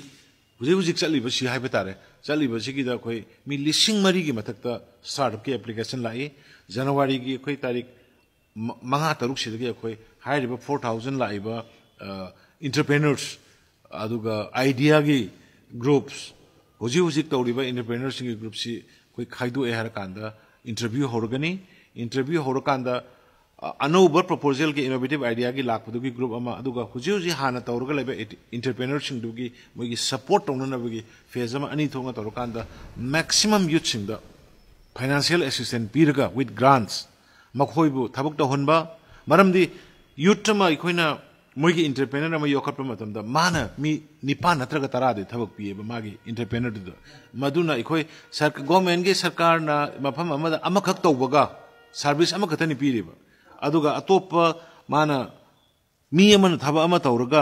ꯍꯧꯖꯤꯛ ꯍꯧꯖꯤꯛ ꯆꯠꯂꯤꯕꯁꯤ ꯍꯥꯏꯕ ꯇꯥꯔꯦ, ꯆꯠꯂꯤꯕꯁꯤꯒꯤꯗ ꯑꯩꯈꯣꯏ ꯃꯤ ꯂꯤꯁꯤꯡ ꯃꯔꯤꯒꯤ ꯃꯊꯛꯇ ꯁ꯭ꯇꯥꯔꯠ ꯑꯞꯀꯤ ꯑꯦꯄ꯭ꯂꯤꯀꯦꯁꯟ ꯂꯥꯛꯏ꯫ ꯖꯅꯋꯥꯔꯤꯒꯤ ꯑꯩꯈꯣꯏ ꯇꯥꯔꯤꯛ ꯃ- ꯃꯉꯥ ꯇꯔꯨꯛꯁꯤꯗꯒꯤ ꯑꯩꯈꯣꯏ ꯍꯥꯏꯔꯤꯕ ꯐꯣꯔ ꯊꯥꯎꯖꯟ ꯂꯥꯛꯏꯕ ꯏꯟꯇꯔꯄ꯭ꯔꯦꯅꯔꯁ, ꯑꯗꯨꯒ ꯑꯥꯏꯗꯤꯌꯥꯒꯤ ꯒ꯭ꯔꯨꯞꯁ, ꯍꯧꯖꯤꯛ ꯍꯧꯖꯤꯛ ꯇꯧꯔꯤꯕ ꯏꯟꯇꯔꯄ꯭ꯔꯦꯅꯔꯁꯤꯡꯒꯤ ꯒ꯭ꯔꯨꯞꯁꯤ ꯑꯩꯈꯣꯏ ꯈꯥꯏꯗꯣꯛꯑꯦ ꯍꯥꯏꯔꯀꯥꯟꯗ ꯏꯟꯇꯔꯚ꯭ꯌꯨ ꯍꯧꯔꯒꯅꯤ꯫ ꯏꯟꯇꯔꯚ꯭ꯌꯨ ꯍꯧꯔꯀꯥꯟꯗ ꯑ, ꯑꯅꯧꯕ ꯄ꯭ꯔꯣꯄꯣꯖꯦꯜꯒꯤ, ꯏꯅꯣꯚꯦꯇꯤꯚ ꯑꯥꯏꯗꯤꯌꯥꯒꯤ ꯂꯥꯛꯄꯗꯨꯒꯤ ꯒ꯭ꯔꯨꯞ ꯑꯃ, ꯑꯗꯨꯒ ꯍꯧꯖꯤꯛ ꯍꯧꯖꯤꯛ ꯍꯥꯟꯅ ꯇꯧꯔꯒ ꯂꯩꯕ ꯏꯟꯇꯔꯄ꯭ꯔꯦꯅꯔꯁꯤꯡꯗꯨꯒꯤ ꯃꯣꯏꯒꯤ ꯁꯄꯣꯔꯠ ꯇꯧꯅꯅꯕꯒꯤ ꯐꯦꯁ ꯑꯃ, ꯑꯅꯤ ꯊꯣꯛꯅ ꯇꯧꯔꯀꯥꯟꯗ ꯃꯦꯛꯁꯤꯃꯝ ꯌꯨꯠꯁꯤꯡꯗ ꯐꯥꯏꯅꯥꯟꯁꯤꯌꯦꯜ ꯑꯦꯁꯤꯁꯇꯦꯟꯁ ꯄꯤꯔꯒ, ꯋꯤꯠ ꯒ꯭ꯔꯥꯟꯠꯁ, ꯃꯈꯣꯏꯕꯨ ꯊꯕꯛ ꯇꯧꯍꯟꯕ꯫ ꯃꯔꯝꯗꯤ ꯌꯨꯠ ꯑꯃ ꯑꯩꯈꯣꯏꯅ ꯃꯣꯏꯒꯤ ꯏꯟꯇꯔꯄ꯭ꯔꯦꯅꯔ ꯑꯃ ꯌꯣꯛꯈꯠꯄ ꯃꯇꯝꯗ ꯃꯥꯅ ꯃꯤ ꯅꯤꯄꯥꯟ ꯅꯠꯇ꯭ꯔꯒ ꯇꯔꯥꯗꯤ ꯊꯕꯛ ꯄꯤꯌꯦꯕ ꯃꯥꯒꯤ ꯏꯟꯇꯔꯄ꯭ꯔꯦꯅꯔꯗꯨꯗ꯫ ꯃꯗꯨꯅ ꯑꯩꯈꯣꯏ ꯁꯔ- ꯒꯣꯔꯃꯦꯟꯒꯤ ꯁꯔꯀꯥꯔꯅ ꯃꯐꯝ ꯑꯃꯗ ꯑꯃꯈꯛ ꯇꯧꯕꯒ ꯁꯥꯔꯚꯤꯁ ꯑꯃꯈꯛꯇꯅꯤ ꯄꯤꯔꯤꯕ꯫ ꯑꯗꯨꯒ ꯑꯇꯣꯞꯄ ꯃꯥꯅ, ꯃꯤ ꯑꯃꯅ ꯊꯕꯛ ꯑꯃ ꯇꯧꯔꯒ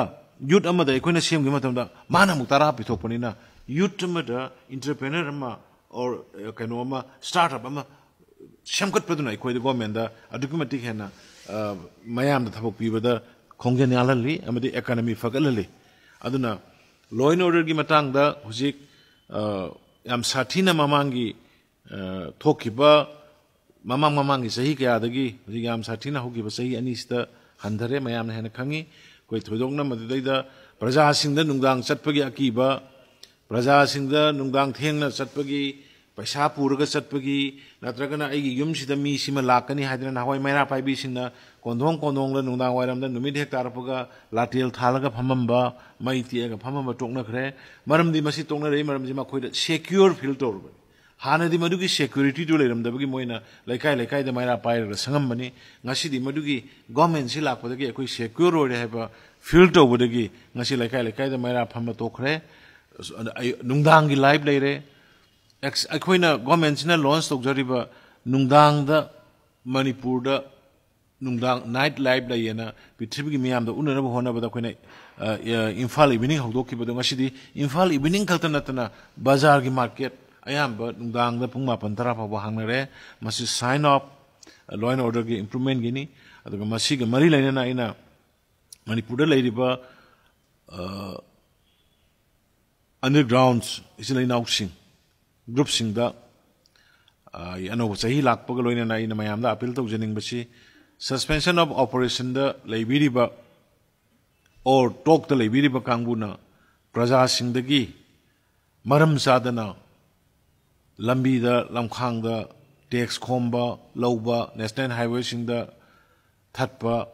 ꯌꯨꯠ ꯑꯃꯗ ꯑꯩꯈꯣꯏꯅ ꯁꯦꯝꯈꯤꯕ ꯃꯇꯝꯗ ꯃꯥꯅ ꯑꯃꯨꯛ ꯇꯔꯥ ꯄꯤꯊꯣꯛꯄꯅꯤꯅ, ꯌꯨꯠ ꯑꯃꯗ ꯏꯟꯇꯔꯄ꯭ꯔꯦꯅꯔ ꯑꯃ, ꯑꯣꯔ ꯀꯩꯅꯣ ꯑꯃ, ꯁ꯭ꯇꯥꯔꯠ ꯑꯞ ꯑꯃ ꯁꯦꯝꯒꯠꯄꯗꯨꯅ ꯑꯩꯈꯣꯏꯗ, ꯒꯣꯔꯃꯦꯟꯗ ꯑꯗꯨꯛꯀꯤ ꯃꯇꯤꯛ ꯍꯦꯟꯅ ꯑ, ꯃꯌꯥꯝꯗ ꯊꯕꯛ ꯄꯤꯕꯗ ꯈꯣꯡꯖꯦꯜ ꯌꯥꯡꯍꯜꯂꯤ ꯑꯃꯗꯤ ꯏꯀꯣꯅꯣꯃꯤ ꯐꯒꯠꯍꯜꯂꯤ꯫ ꯑꯗꯨꯅ ꯂꯣ ꯑꯦꯟ ꯑꯣꯔꯗꯔꯒꯤ ꯃꯇꯥꯡꯗ ꯍꯧꯖꯤꯛ ꯑ, ꯌꯥꯝ ꯁꯥꯊꯤꯅ ꯃꯃꯥꯡꯒꯤ ꯑ, ꯊꯣꯛꯈꯤꯕ, ꯃꯃꯥꯡ ꯃꯃꯥꯡꯒꯤ ꯆꯍꯤ ꯀꯌꯥꯗꯒꯤ ꯍꯧꯖꯤꯛ ꯌꯥꯝ ꯁꯥꯊꯤꯅ ꯍꯧꯈꯤꯕ ꯆꯍꯤ ꯑꯅꯤꯁꯤꯗ ꯍꯟꯊꯔꯦ, ꯃꯌꯥꯝꯅ ꯍꯦꯟꯅ ꯈꯪꯉꯤ꯫ ꯑꯩꯈꯣꯏ ꯊꯣꯏꯗꯣꯛꯅ ꯃꯗꯨꯗꯩꯗ ꯄ꯭ꯔꯖꯥꯁꯤꯡꯗ ꯅꯨꯡꯗꯥꯡ ꯆꯠꯄꯒꯤ ꯑꯀꯤꯕ, ꯄ꯭ꯔꯖꯥꯁꯤꯡꯗ ꯅꯨꯡꯗꯥꯡ ꯊꯦꯡꯅ ꯆꯠꯄꯒꯤ, ꯄꯩꯁꯥ ꯄꯨꯔꯒ ꯆꯠꯄꯒꯤ, ꯅꯠꯇ꯭ꯔꯒꯅ ꯑꯩꯒꯤ ꯌꯨꯝꯁꯤꯗ ꯃꯤꯁꯤꯃ ꯂꯥꯛꯀꯅꯤ ꯍꯥꯏꯗꯅ ꯅꯍꯥꯟꯋꯥꯏ ꯃꯩꯔꯥ ꯄꯥꯏꯕꯤꯁꯤꯡꯅ ꯀꯣꯟꯊꯣꯡ ꯀꯣꯟꯊꯣꯡꯗ ꯅꯨꯡꯗꯥꯡ ꯋꯥꯏꯔꯝꯗ ꯅꯨꯃꯤꯠ ꯍꯦꯛ ꯇꯥꯔꯛꯄꯒ ꯂꯥꯇꯦꯜ ꯊꯥꯜꯂꯒ ꯐꯝꯃꯝꯕ, ꯃꯩ ꯇꯤꯛꯑꯒ ꯐꯝꯃꯝꯕ ꯇꯣꯛꯅꯈ꯭ꯔꯦ꯫ ꯃꯔꯝꯗꯤ ꯃꯁꯤ ꯇꯣꯛꯅꯔꯛꯏ ꯃꯔꯝꯁꯤ ꯃꯈꯣꯏꯗ ꯁꯦꯀ꯭ꯌꯨꯔ ꯐꯤꯜ ꯇꯧꯔꯕꯅꯤ꯫ ꯍꯥꯟꯅꯗꯤ ꯃꯗꯨꯒꯤ ꯁꯦꯀ꯭ꯌꯨꯔꯤꯇꯤꯗꯨ ꯂꯩꯔꯝꯗꯕꯒꯤ ꯃꯣꯏꯅ ꯂꯩꯀꯥꯏ ꯂꯩꯀꯥꯏꯗ ꯃꯩꯔꯥ ꯄꯥꯏꯔꯒ ꯁꯪꯉꯝꯕꯅꯤ꯫ ꯉꯁꯤꯗꯤ ꯃꯗꯨꯒꯤ ꯒꯣꯔꯃꯦꯟꯁꯤ ꯂꯥꯛꯄꯗꯒꯤ ꯑꯩꯈꯣꯏ ꯁꯦꯀ꯭ꯌꯨꯔ ꯑꯣꯏꯔꯦ ꯍꯥꯏꯕ ꯐꯤꯜ ꯇꯧꯕꯗꯒꯤ ꯉꯁꯤ ꯂꯩꯀꯥꯏ ꯂꯩꯀꯥꯏꯗ ꯃꯩꯔꯥ ꯐꯝꯕ ꯇꯣꯛꯈ꯭ꯔꯦ꯫ ꯑꯁ, ꯑꯗ ꯑꯩ, ꯅꯨꯡꯗꯥꯡꯒꯤ ꯂꯥꯏꯐ ꯂꯩꯔꯦ꯫ ꯑꯦꯛꯁ-, ꯑꯩꯈꯣꯏꯅ ꯒꯣꯔꯃꯦꯟꯁꯤꯅ ꯂꯣꯟꯁ ꯇꯧꯖꯔꯤꯕ ꯅꯨꯡꯗꯥꯡꯗ ꯃꯅꯤꯄꯨꯔꯗ ꯅꯨꯡꯗꯥꯡ ꯅꯥꯏꯠ ꯂꯥꯏꯐ ꯂꯩꯌꯦꯅ ꯄ꯭ꯔꯤꯊꯤꯕꯤꯒꯤ ꯃꯤꯌꯥꯝꯗ ꯎꯠꯅꯅꯕ ꯍꯣꯠꯅꯕꯗ ꯑꯩꯈꯣꯏꯅ, ꯑ, ꯑ, ꯏꯝꯐꯥꯜ ꯏꯚꯤꯅꯤꯡ ꯍꯧꯗꯣꯛꯈꯤꯕꯗꯣ ꯉꯁꯤꯗꯤ ꯏꯝꯐꯥꯜ ꯏꯚꯤꯅꯤꯡ ꯈꯛꯇ ꯅꯠꯇꯅ ꯕꯖꯥꯔꯒꯤ ꯃꯥꯔꯀꯦꯠ ꯑꯌꯥꯝꯕ ꯅꯨꯡꯗꯥꯡꯗ ꯄꯨꯡ ꯃꯥꯄꯟ ꯇꯔꯥ ꯐꯥꯎꯕ ꯍꯥꯡꯅꯔꯦ꯫ ꯃꯁꯤ ꯁꯥꯏꯟ ꯑꯣꯐ ꯂꯣ ꯑꯦꯟ ꯑꯣꯔꯗꯔꯒꯤ ꯏꯝꯄ꯭ꯔꯨꯚꯃꯦꯟꯒꯤꯅꯤ꯫ ꯑꯗꯨꯒ ꯃꯁꯤꯒ ꯃꯔꯤ ꯂꯩꯅꯅ ꯑꯩꯅ ꯃꯅꯤꯄꯨꯔꯗ ꯂꯩꯔꯤꯕ, ꯑ, ꯑꯟꯗꯔꯒ꯭ꯔꯥꯎꯟ ꯏꯆꯤꯜ ꯏꯅꯥꯎꯁꯤꯡ, ꯒ꯭ꯔꯨꯞꯁꯤꯡꯗ, ꯑ, ꯑꯅꯧꯕ ꯆꯍꯤ ꯂꯥꯛꯄꯒ ꯂꯣꯏꯅꯅ ꯑꯩꯅ ꯃꯌꯥꯝꯗ ꯑꯄꯤꯜ ꯇꯧꯖꯅꯤꯡꯕꯁꯤ, ꯁꯁꯄꯦꯟꯁꯟ ꯑꯣꯐ ꯑꯣꯄꯔꯦꯁꯟꯗ ꯂꯩꯕꯤꯔꯤꯕ ꯑꯣꯔ ꯇꯣꯛꯇ ꯂꯩꯕꯤꯔꯤꯕ ꯀꯥꯡꯕꯨꯅ ꯄ꯭ꯔꯖꯥꯁꯤꯡꯗꯒꯤ ꯃꯔꯝ ꯆꯥꯗꯅ ꯂꯝꯕꯤꯗ, ꯂꯝꯈꯥꯡꯗ ꯇꯦꯛꯁ ꯈꯣꯝꯕ, ꯂꯧꯕ, ꯅꯦꯁꯅꯦꯜ ꯍꯥꯏꯋꯦꯁꯤꯡꯗ ꯊꯠꯄ,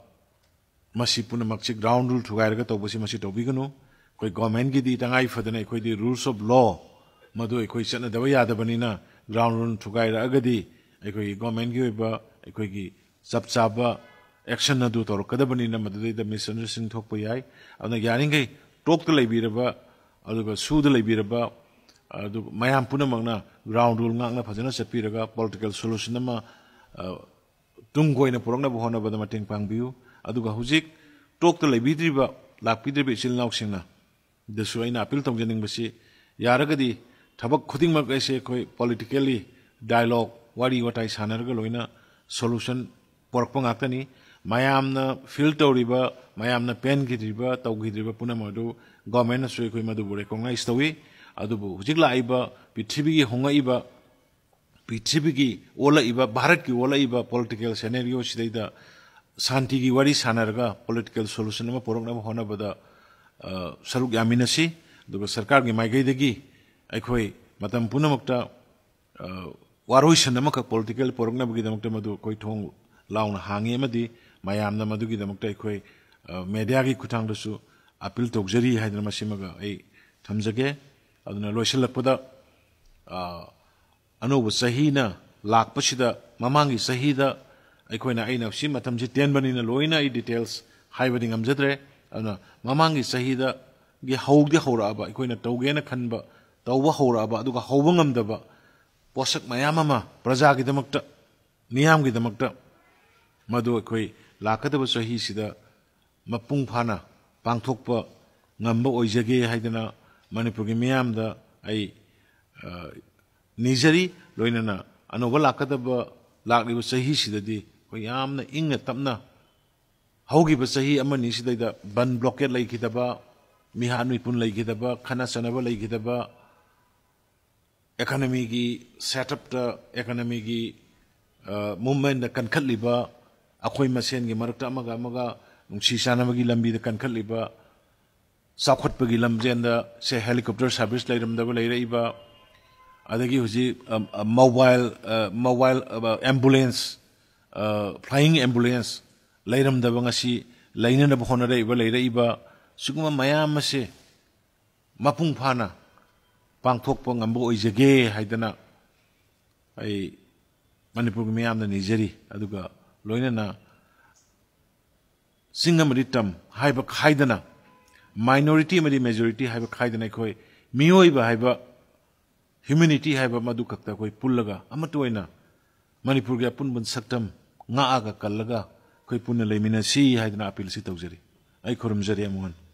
ꯃꯁꯤ ꯄꯨꯝꯅꯃꯛꯁꯤ ꯒ꯭ꯔꯥꯎꯟ ꯔꯨꯜ ꯊꯨꯒꯥꯏꯔꯒ ꯇꯧꯕꯁꯤ ꯃꯁꯤ ꯇꯧꯕꯤꯒꯅꯨ꯫ ꯑꯩꯈꯣꯏ ꯒꯣꯔꯃꯦꯟꯒꯤꯗꯤ ꯇꯉꯥꯏ ꯐꯗꯅ ꯑꯩꯈꯣꯏꯗꯤ ꯔꯨꯜꯁ ꯑꯣꯐ ꯂꯣ ꯃꯗꯨ ꯑꯩꯈꯣꯏ ꯆꯠꯅꯗꯕ ꯌꯥꯗꯕꯅꯤꯅ ꯒ꯭ꯔꯥꯎꯟ ꯔꯨꯜ ꯊꯨꯒꯥꯏꯔꯛꯑꯒꯗꯤ ꯑꯩꯈꯣꯏꯒꯤ ꯒꯣꯔꯃꯦꯟꯒꯤ ꯑꯣꯏꯕ ꯑꯩꯈꯣꯏꯒꯤ ꯆꯞ ꯆꯥꯕ ꯑꯦꯛꯁꯟ ꯑꯗꯨ ꯇꯧꯔꯛꯀꯗꯕꯅꯤꯅ ꯃꯗꯨꯗꯩꯗ ꯃꯤꯁꯑꯟꯗꯔꯁ꯭ꯇꯦꯟꯗꯤꯡ ꯊꯣꯛꯄ ꯌꯥꯏ꯫ ꯑꯗꯨꯅ ꯌꯥꯔꯤꯈꯩ ꯇꯣꯛꯇ ꯂꯩꯕꯤꯔꯕ, ꯑꯗꯨꯒ ꯁꯨꯗ ꯂꯩꯕꯤꯔꯕ, ꯑꯗꯨ ꯃꯌꯥꯝ ꯄꯨꯝꯅꯃꯛꯅ ꯒ꯭ꯔꯥꯎꯟ ꯔꯨꯜ ꯉꯥꯛꯅ ꯐꯖꯅ ꯆꯠꯄꯤꯔꯒ ꯄꯣꯂꯤꯇꯤꯀꯦꯜ ꯁꯣꯂꯨꯁꯟ ꯑꯃ, ꯑ, ꯇꯨꯡ ꯀꯣꯏꯅ ꯄꯨꯔꯛꯅꯕ ꯍꯣꯠꯅꯕꯗ ꯃꯇꯦꯡ ꯄꯥꯡꯕꯤꯌꯨ꯫ ꯑꯗꯨꯒ ꯍꯧꯖꯤꯛ ꯇꯣꯛꯇ ꯂꯩꯕꯤꯗ꯭ꯔꯤꯕ, ꯂꯥꯛꯄꯤꯗ꯭ꯔꯤꯕ ꯏꯆꯤꯜ ꯏꯅꯥꯎꯁꯤꯡꯅ ꯗꯁꯨ ꯑꯩꯅ ꯑꯄꯤꯜ ꯇꯧꯖꯅꯤꯡꯕꯁꯤ, ꯌꯥꯔꯒꯗꯤ ꯊꯕꯛ ꯈꯨꯗꯤꯡꯃꯛ ꯑꯩꯁꯦ ꯑꯩꯈꯣꯏ ꯄꯣꯂꯤꯇꯤꯀꯦꯜꯂꯤ ꯗꯥꯏꯂꯣꯒ, ꯋꯥꯔꯤ ꯋꯥꯇꯥꯏ ꯁꯥꯟꯅꯔꯒ ꯂꯣꯏꯅ ꯁꯣꯂꯨꯁꯟ ꯄꯨꯔꯛꯄ ꯉꯥꯛꯇꯅꯤ꯫ ꯃꯌꯥꯝꯅ ꯐꯤꯜ ꯇꯧꯔꯤꯕ, ꯃꯌꯥꯝꯅ ꯄꯦꯟꯈꯤꯗ꯭ꯔꯤꯕ, ꯇꯧꯈꯤꯗ꯭ꯔꯤꯕ ꯄꯨꯝꯅꯃꯛ ꯑꯗꯨ ꯒꯣꯔꯃꯦꯟꯅꯁꯨ ꯑꯩꯈꯣꯏ ꯃꯗꯨꯕꯨ ꯔꯦꯀꯣꯛꯅꯥꯏꯖ ꯇꯧꯏ꯫ ꯑꯗꯨꯕꯨ ꯍꯧꯖꯤꯛ ꯂꯥꯛꯏꯕ ꯄ꯭ꯔꯤꯊꯤꯕꯤꯒꯤ ꯍꯣꯡꯂꯛꯏꯕ, ꯄ꯭ꯔꯤꯊꯤꯕꯤꯒꯤ ꯑꯣꯜꯂꯛꯏꯕ, ꯚꯥꯔꯠꯀꯤ ꯑꯣꯜꯂꯛꯏꯕ ꯄꯣꯂꯤꯇꯤꯀꯦꯜ ꯁꯦꯅꯦꯔꯤꯑꯣ ꯁꯤꯗꯩꯗ ꯁꯥꯟꯇꯤꯒꯤ ꯋꯥꯔꯤ ꯁꯥꯟꯅꯔꯒ ꯄꯣꯂꯤꯇꯤꯀꯦꯜ ꯁꯣꯂꯨꯁꯟ ꯑꯃ ꯄꯨꯔꯛꯅꯕ ꯍꯣꯠꯅꯕꯗ, ꯑ, ꯁꯔꯨꯛ ꯌꯥꯃꯤꯟꯅꯁꯤ꯫ ꯑꯗꯨꯒ ꯁꯔꯀꯥꯔꯒꯤ ꯃꯥꯏꯀꯩꯗꯒꯤ ꯑꯩꯈꯣꯏ ꯃꯇꯝ ꯄꯨꯝꯅꯃꯛꯇ, ꯑ, ꯋꯥꯔꯣꯏꯁꯤꯟ ꯑꯃꯈꯛ ꯄꯣꯂꯤꯇꯤꯀꯦꯜ ꯄꯨꯔꯛꯅꯕꯒꯤꯗꯃꯛꯇ ꯃꯗꯨ ꯑꯩꯈꯣꯏ ꯊꯣꯡ ꯂꯥꯎꯅ ꯍꯥꯡꯉꯤ ꯑꯃꯗꯤ ꯃꯌꯥꯝꯅ ꯃꯗꯨꯒꯤꯗꯃꯛꯇ ꯑꯩꯈꯣꯏ, ꯑ, ꯃꯦꯗꯤꯌꯥꯒꯤ ꯈꯨꯠꯊꯥꯡꯗꯁꯨ ꯑꯄꯤꯜ ꯇꯧꯖꯔꯤ ꯍꯥꯏꯗꯅ ꯃꯁꯤꯃꯒ ꯑꯩ ꯊꯝꯖꯒꯦ꯫ ꯑꯗꯨꯅ ꯂꯣꯏꯁꯤꯜꯂꯛꯄꯗ, ꯑ, ꯑꯅꯧꯕ ꯆꯍꯤꯅ ꯂꯥꯛꯄꯁꯤꯗ, ꯃꯃꯥꯡꯒꯤ ꯆꯍꯤꯗ ꯑꯩꯈꯣꯏꯅ, ꯑꯩꯅ ꯁꯤ ꯃꯇꯝꯁꯤ ꯇꯦꯟꯕꯅꯤꯅ ꯂꯣꯏꯅ ꯑꯩ details ꯍꯥꯏꯕꯗꯤ ꯉꯝꯖꯗ꯭ꯔꯦ꯫ ꯑꯗꯨꯅ ꯃꯃꯥꯡꯒꯤ ꯆꯍꯤꯗꯒꯤ ꯍꯧꯗꯤ ꯍꯧꯔꯛꯑꯕ, ꯑꯩꯈꯣꯏꯅ ꯇꯧꯒꯦꯅ ꯈꯟꯕ, ꯇꯧꯕ ꯍꯧꯔꯛꯑꯕ, ꯑꯗꯨꯒ ꯍꯧꯕ ꯉꯝꯗꯕ ꯄꯣꯠꯁꯛ ꯃꯌꯥꯝ ꯑꯃ ꯄ꯭ꯔꯖꯥꯒꯤꯗꯃꯛꯇ, ꯃꯤꯌꯥꯝꯒꯤꯗꯃꯛꯇ, ꯃꯗꯨ ꯑꯩꯈꯣꯏ ꯂꯥꯛꯀꯗꯕ ꯆꯍꯤꯁꯤꯗ ꯃꯄꯨꯡ ꯐꯥꯅ ꯄꯥꯡꯊꯣꯛꯄ ꯉꯝꯕ ꯑꯣꯏꯖꯒꯦ ꯍꯥꯏꯗꯅ ꯃꯅꯤꯄꯨꯔꯒꯤ ꯃꯤꯌꯥꯝꯗ ꯑꯩ, ꯑ, ꯅꯤꯖꯔꯤ꯫ ꯂꯣꯏꯅꯅ ꯑꯅꯧꯕ ꯂꯥꯛꯀꯗꯕ, ꯂꯥꯛꯂꯤꯕ ꯆꯍꯤꯁꯤꯗꯗꯤ ꯑꯩꯈꯣꯏ ꯌꯥꯝꯅ ꯏꯪꯅ ꯇꯞꯅ, ꯍꯧꯈꯤꯕ ꯆꯍꯤ ꯑꯃꯅꯤ ꯁꯤꯗꯩꯗ ꯕꯟ blockade ꯂꯩꯈꯤꯗꯕ, ꯃꯤꯍꯥꯠ ꯃꯤꯄꯨꯟ ꯂꯩꯈꯤꯗꯕ, ꯈꯠꯅ ꯆꯩꯅꯕ ꯂꯩꯈꯤꯗꯕ, economyꯒꯤ setup ꯇ, economyꯒꯤ, ꯑ, movement ꯇ ꯀꯟꯈꯠꯂꯤꯕ, ꯑꯩꯈꯣꯏ ꯃꯁꯦꯟꯒꯤ ꯃꯔꯛꯇ ꯑꯃꯒ ꯑꯃꯒ ꯅꯨꯡꯁꯤ ꯆꯥꯟꯅꯕꯒꯤ ꯂꯝꯕꯤꯗ ꯀꯟꯈꯠꯂꯤꯕ, ꯆꯥꯎꯈꯠꯄꯒꯤ ꯂꯝꯖꯦꯟꯗ ꯁꯦ helicopter service ꯂꯩꯔꯝꯗꯕ ꯂꯩꯔꯛꯏꯕ, ꯑꯗꯒꯤ ꯍꯧꯖꯤꯛ, ꯑ, ꯑ, mobile, ꯑ, mobile, ꯑ, ambulance, ꯑ, flying ambulance ꯂꯩꯔꯝꯗꯕ, ꯉꯁꯤ ꯂꯩꯅꯅꯕ ꯍꯣꯠꯅꯔꯛꯏꯕ, ꯂꯩꯔꯛꯏꯕ, ꯁꯤꯒꯨꯝꯕ ꯃꯌꯥꯝ ꯑꯁꯦ ꯃꯄꯨꯡ ꯐꯥꯅ ꯄꯥꯡꯊꯣꯛꯄ ꯉꯝꯕ ꯑꯣꯏꯖꯒꯦ ꯍꯥꯏꯗꯅ ꯑꯩ ꯃꯅꯤꯄꯨꯔꯒꯤ ꯃꯤꯌꯥꯝꯗ ꯅꯤꯖꯔꯤ꯫ ꯑꯗꯨꯒ ꯂꯣꯏꯅꯅ ꯆꯤꯡ ꯑꯃꯗꯤ ꯇꯝ ꯍꯥꯏꯕ ꯈꯥꯏꯗꯅ, minority ꯑꯃꯗꯤ majority ꯍꯥꯏꯕ ꯈꯥꯏꯗꯅ, ꯑꯩꯈꯣꯏ ꯃꯤꯑꯣꯏꯕ ꯍꯥꯏꯕ, humanity ꯍꯥꯏꯕ, ꯃꯗꯨ ꯈꯛꯇ ꯑꯩꯈꯣꯏ ꯄꯨꯜꯂꯒ ꯑꯃꯠꯇ ꯑꯣꯏꯅ ꯃꯅꯤꯄꯨꯔꯒꯤ ꯑꯄꯨꯟꯕ ꯁꯛꯇꯝ ꯉꯥꯛꯑꯒ ꯀꯜꯂꯒ ꯑꯩꯈꯣꯏ ꯄꯨꯟꯅ ꯂꯩꯃꯤꯟꯅꯁꯤ ꯍꯥꯏꯗꯅ appeal ꯑꯁꯤ ꯇꯧꯖꯔꯤ꯫ ꯑꯩ ꯈꯨꯔꯨꯝꯖꯔꯤ ꯑꯃꯨꯛ ꯍꯟꯅ꯫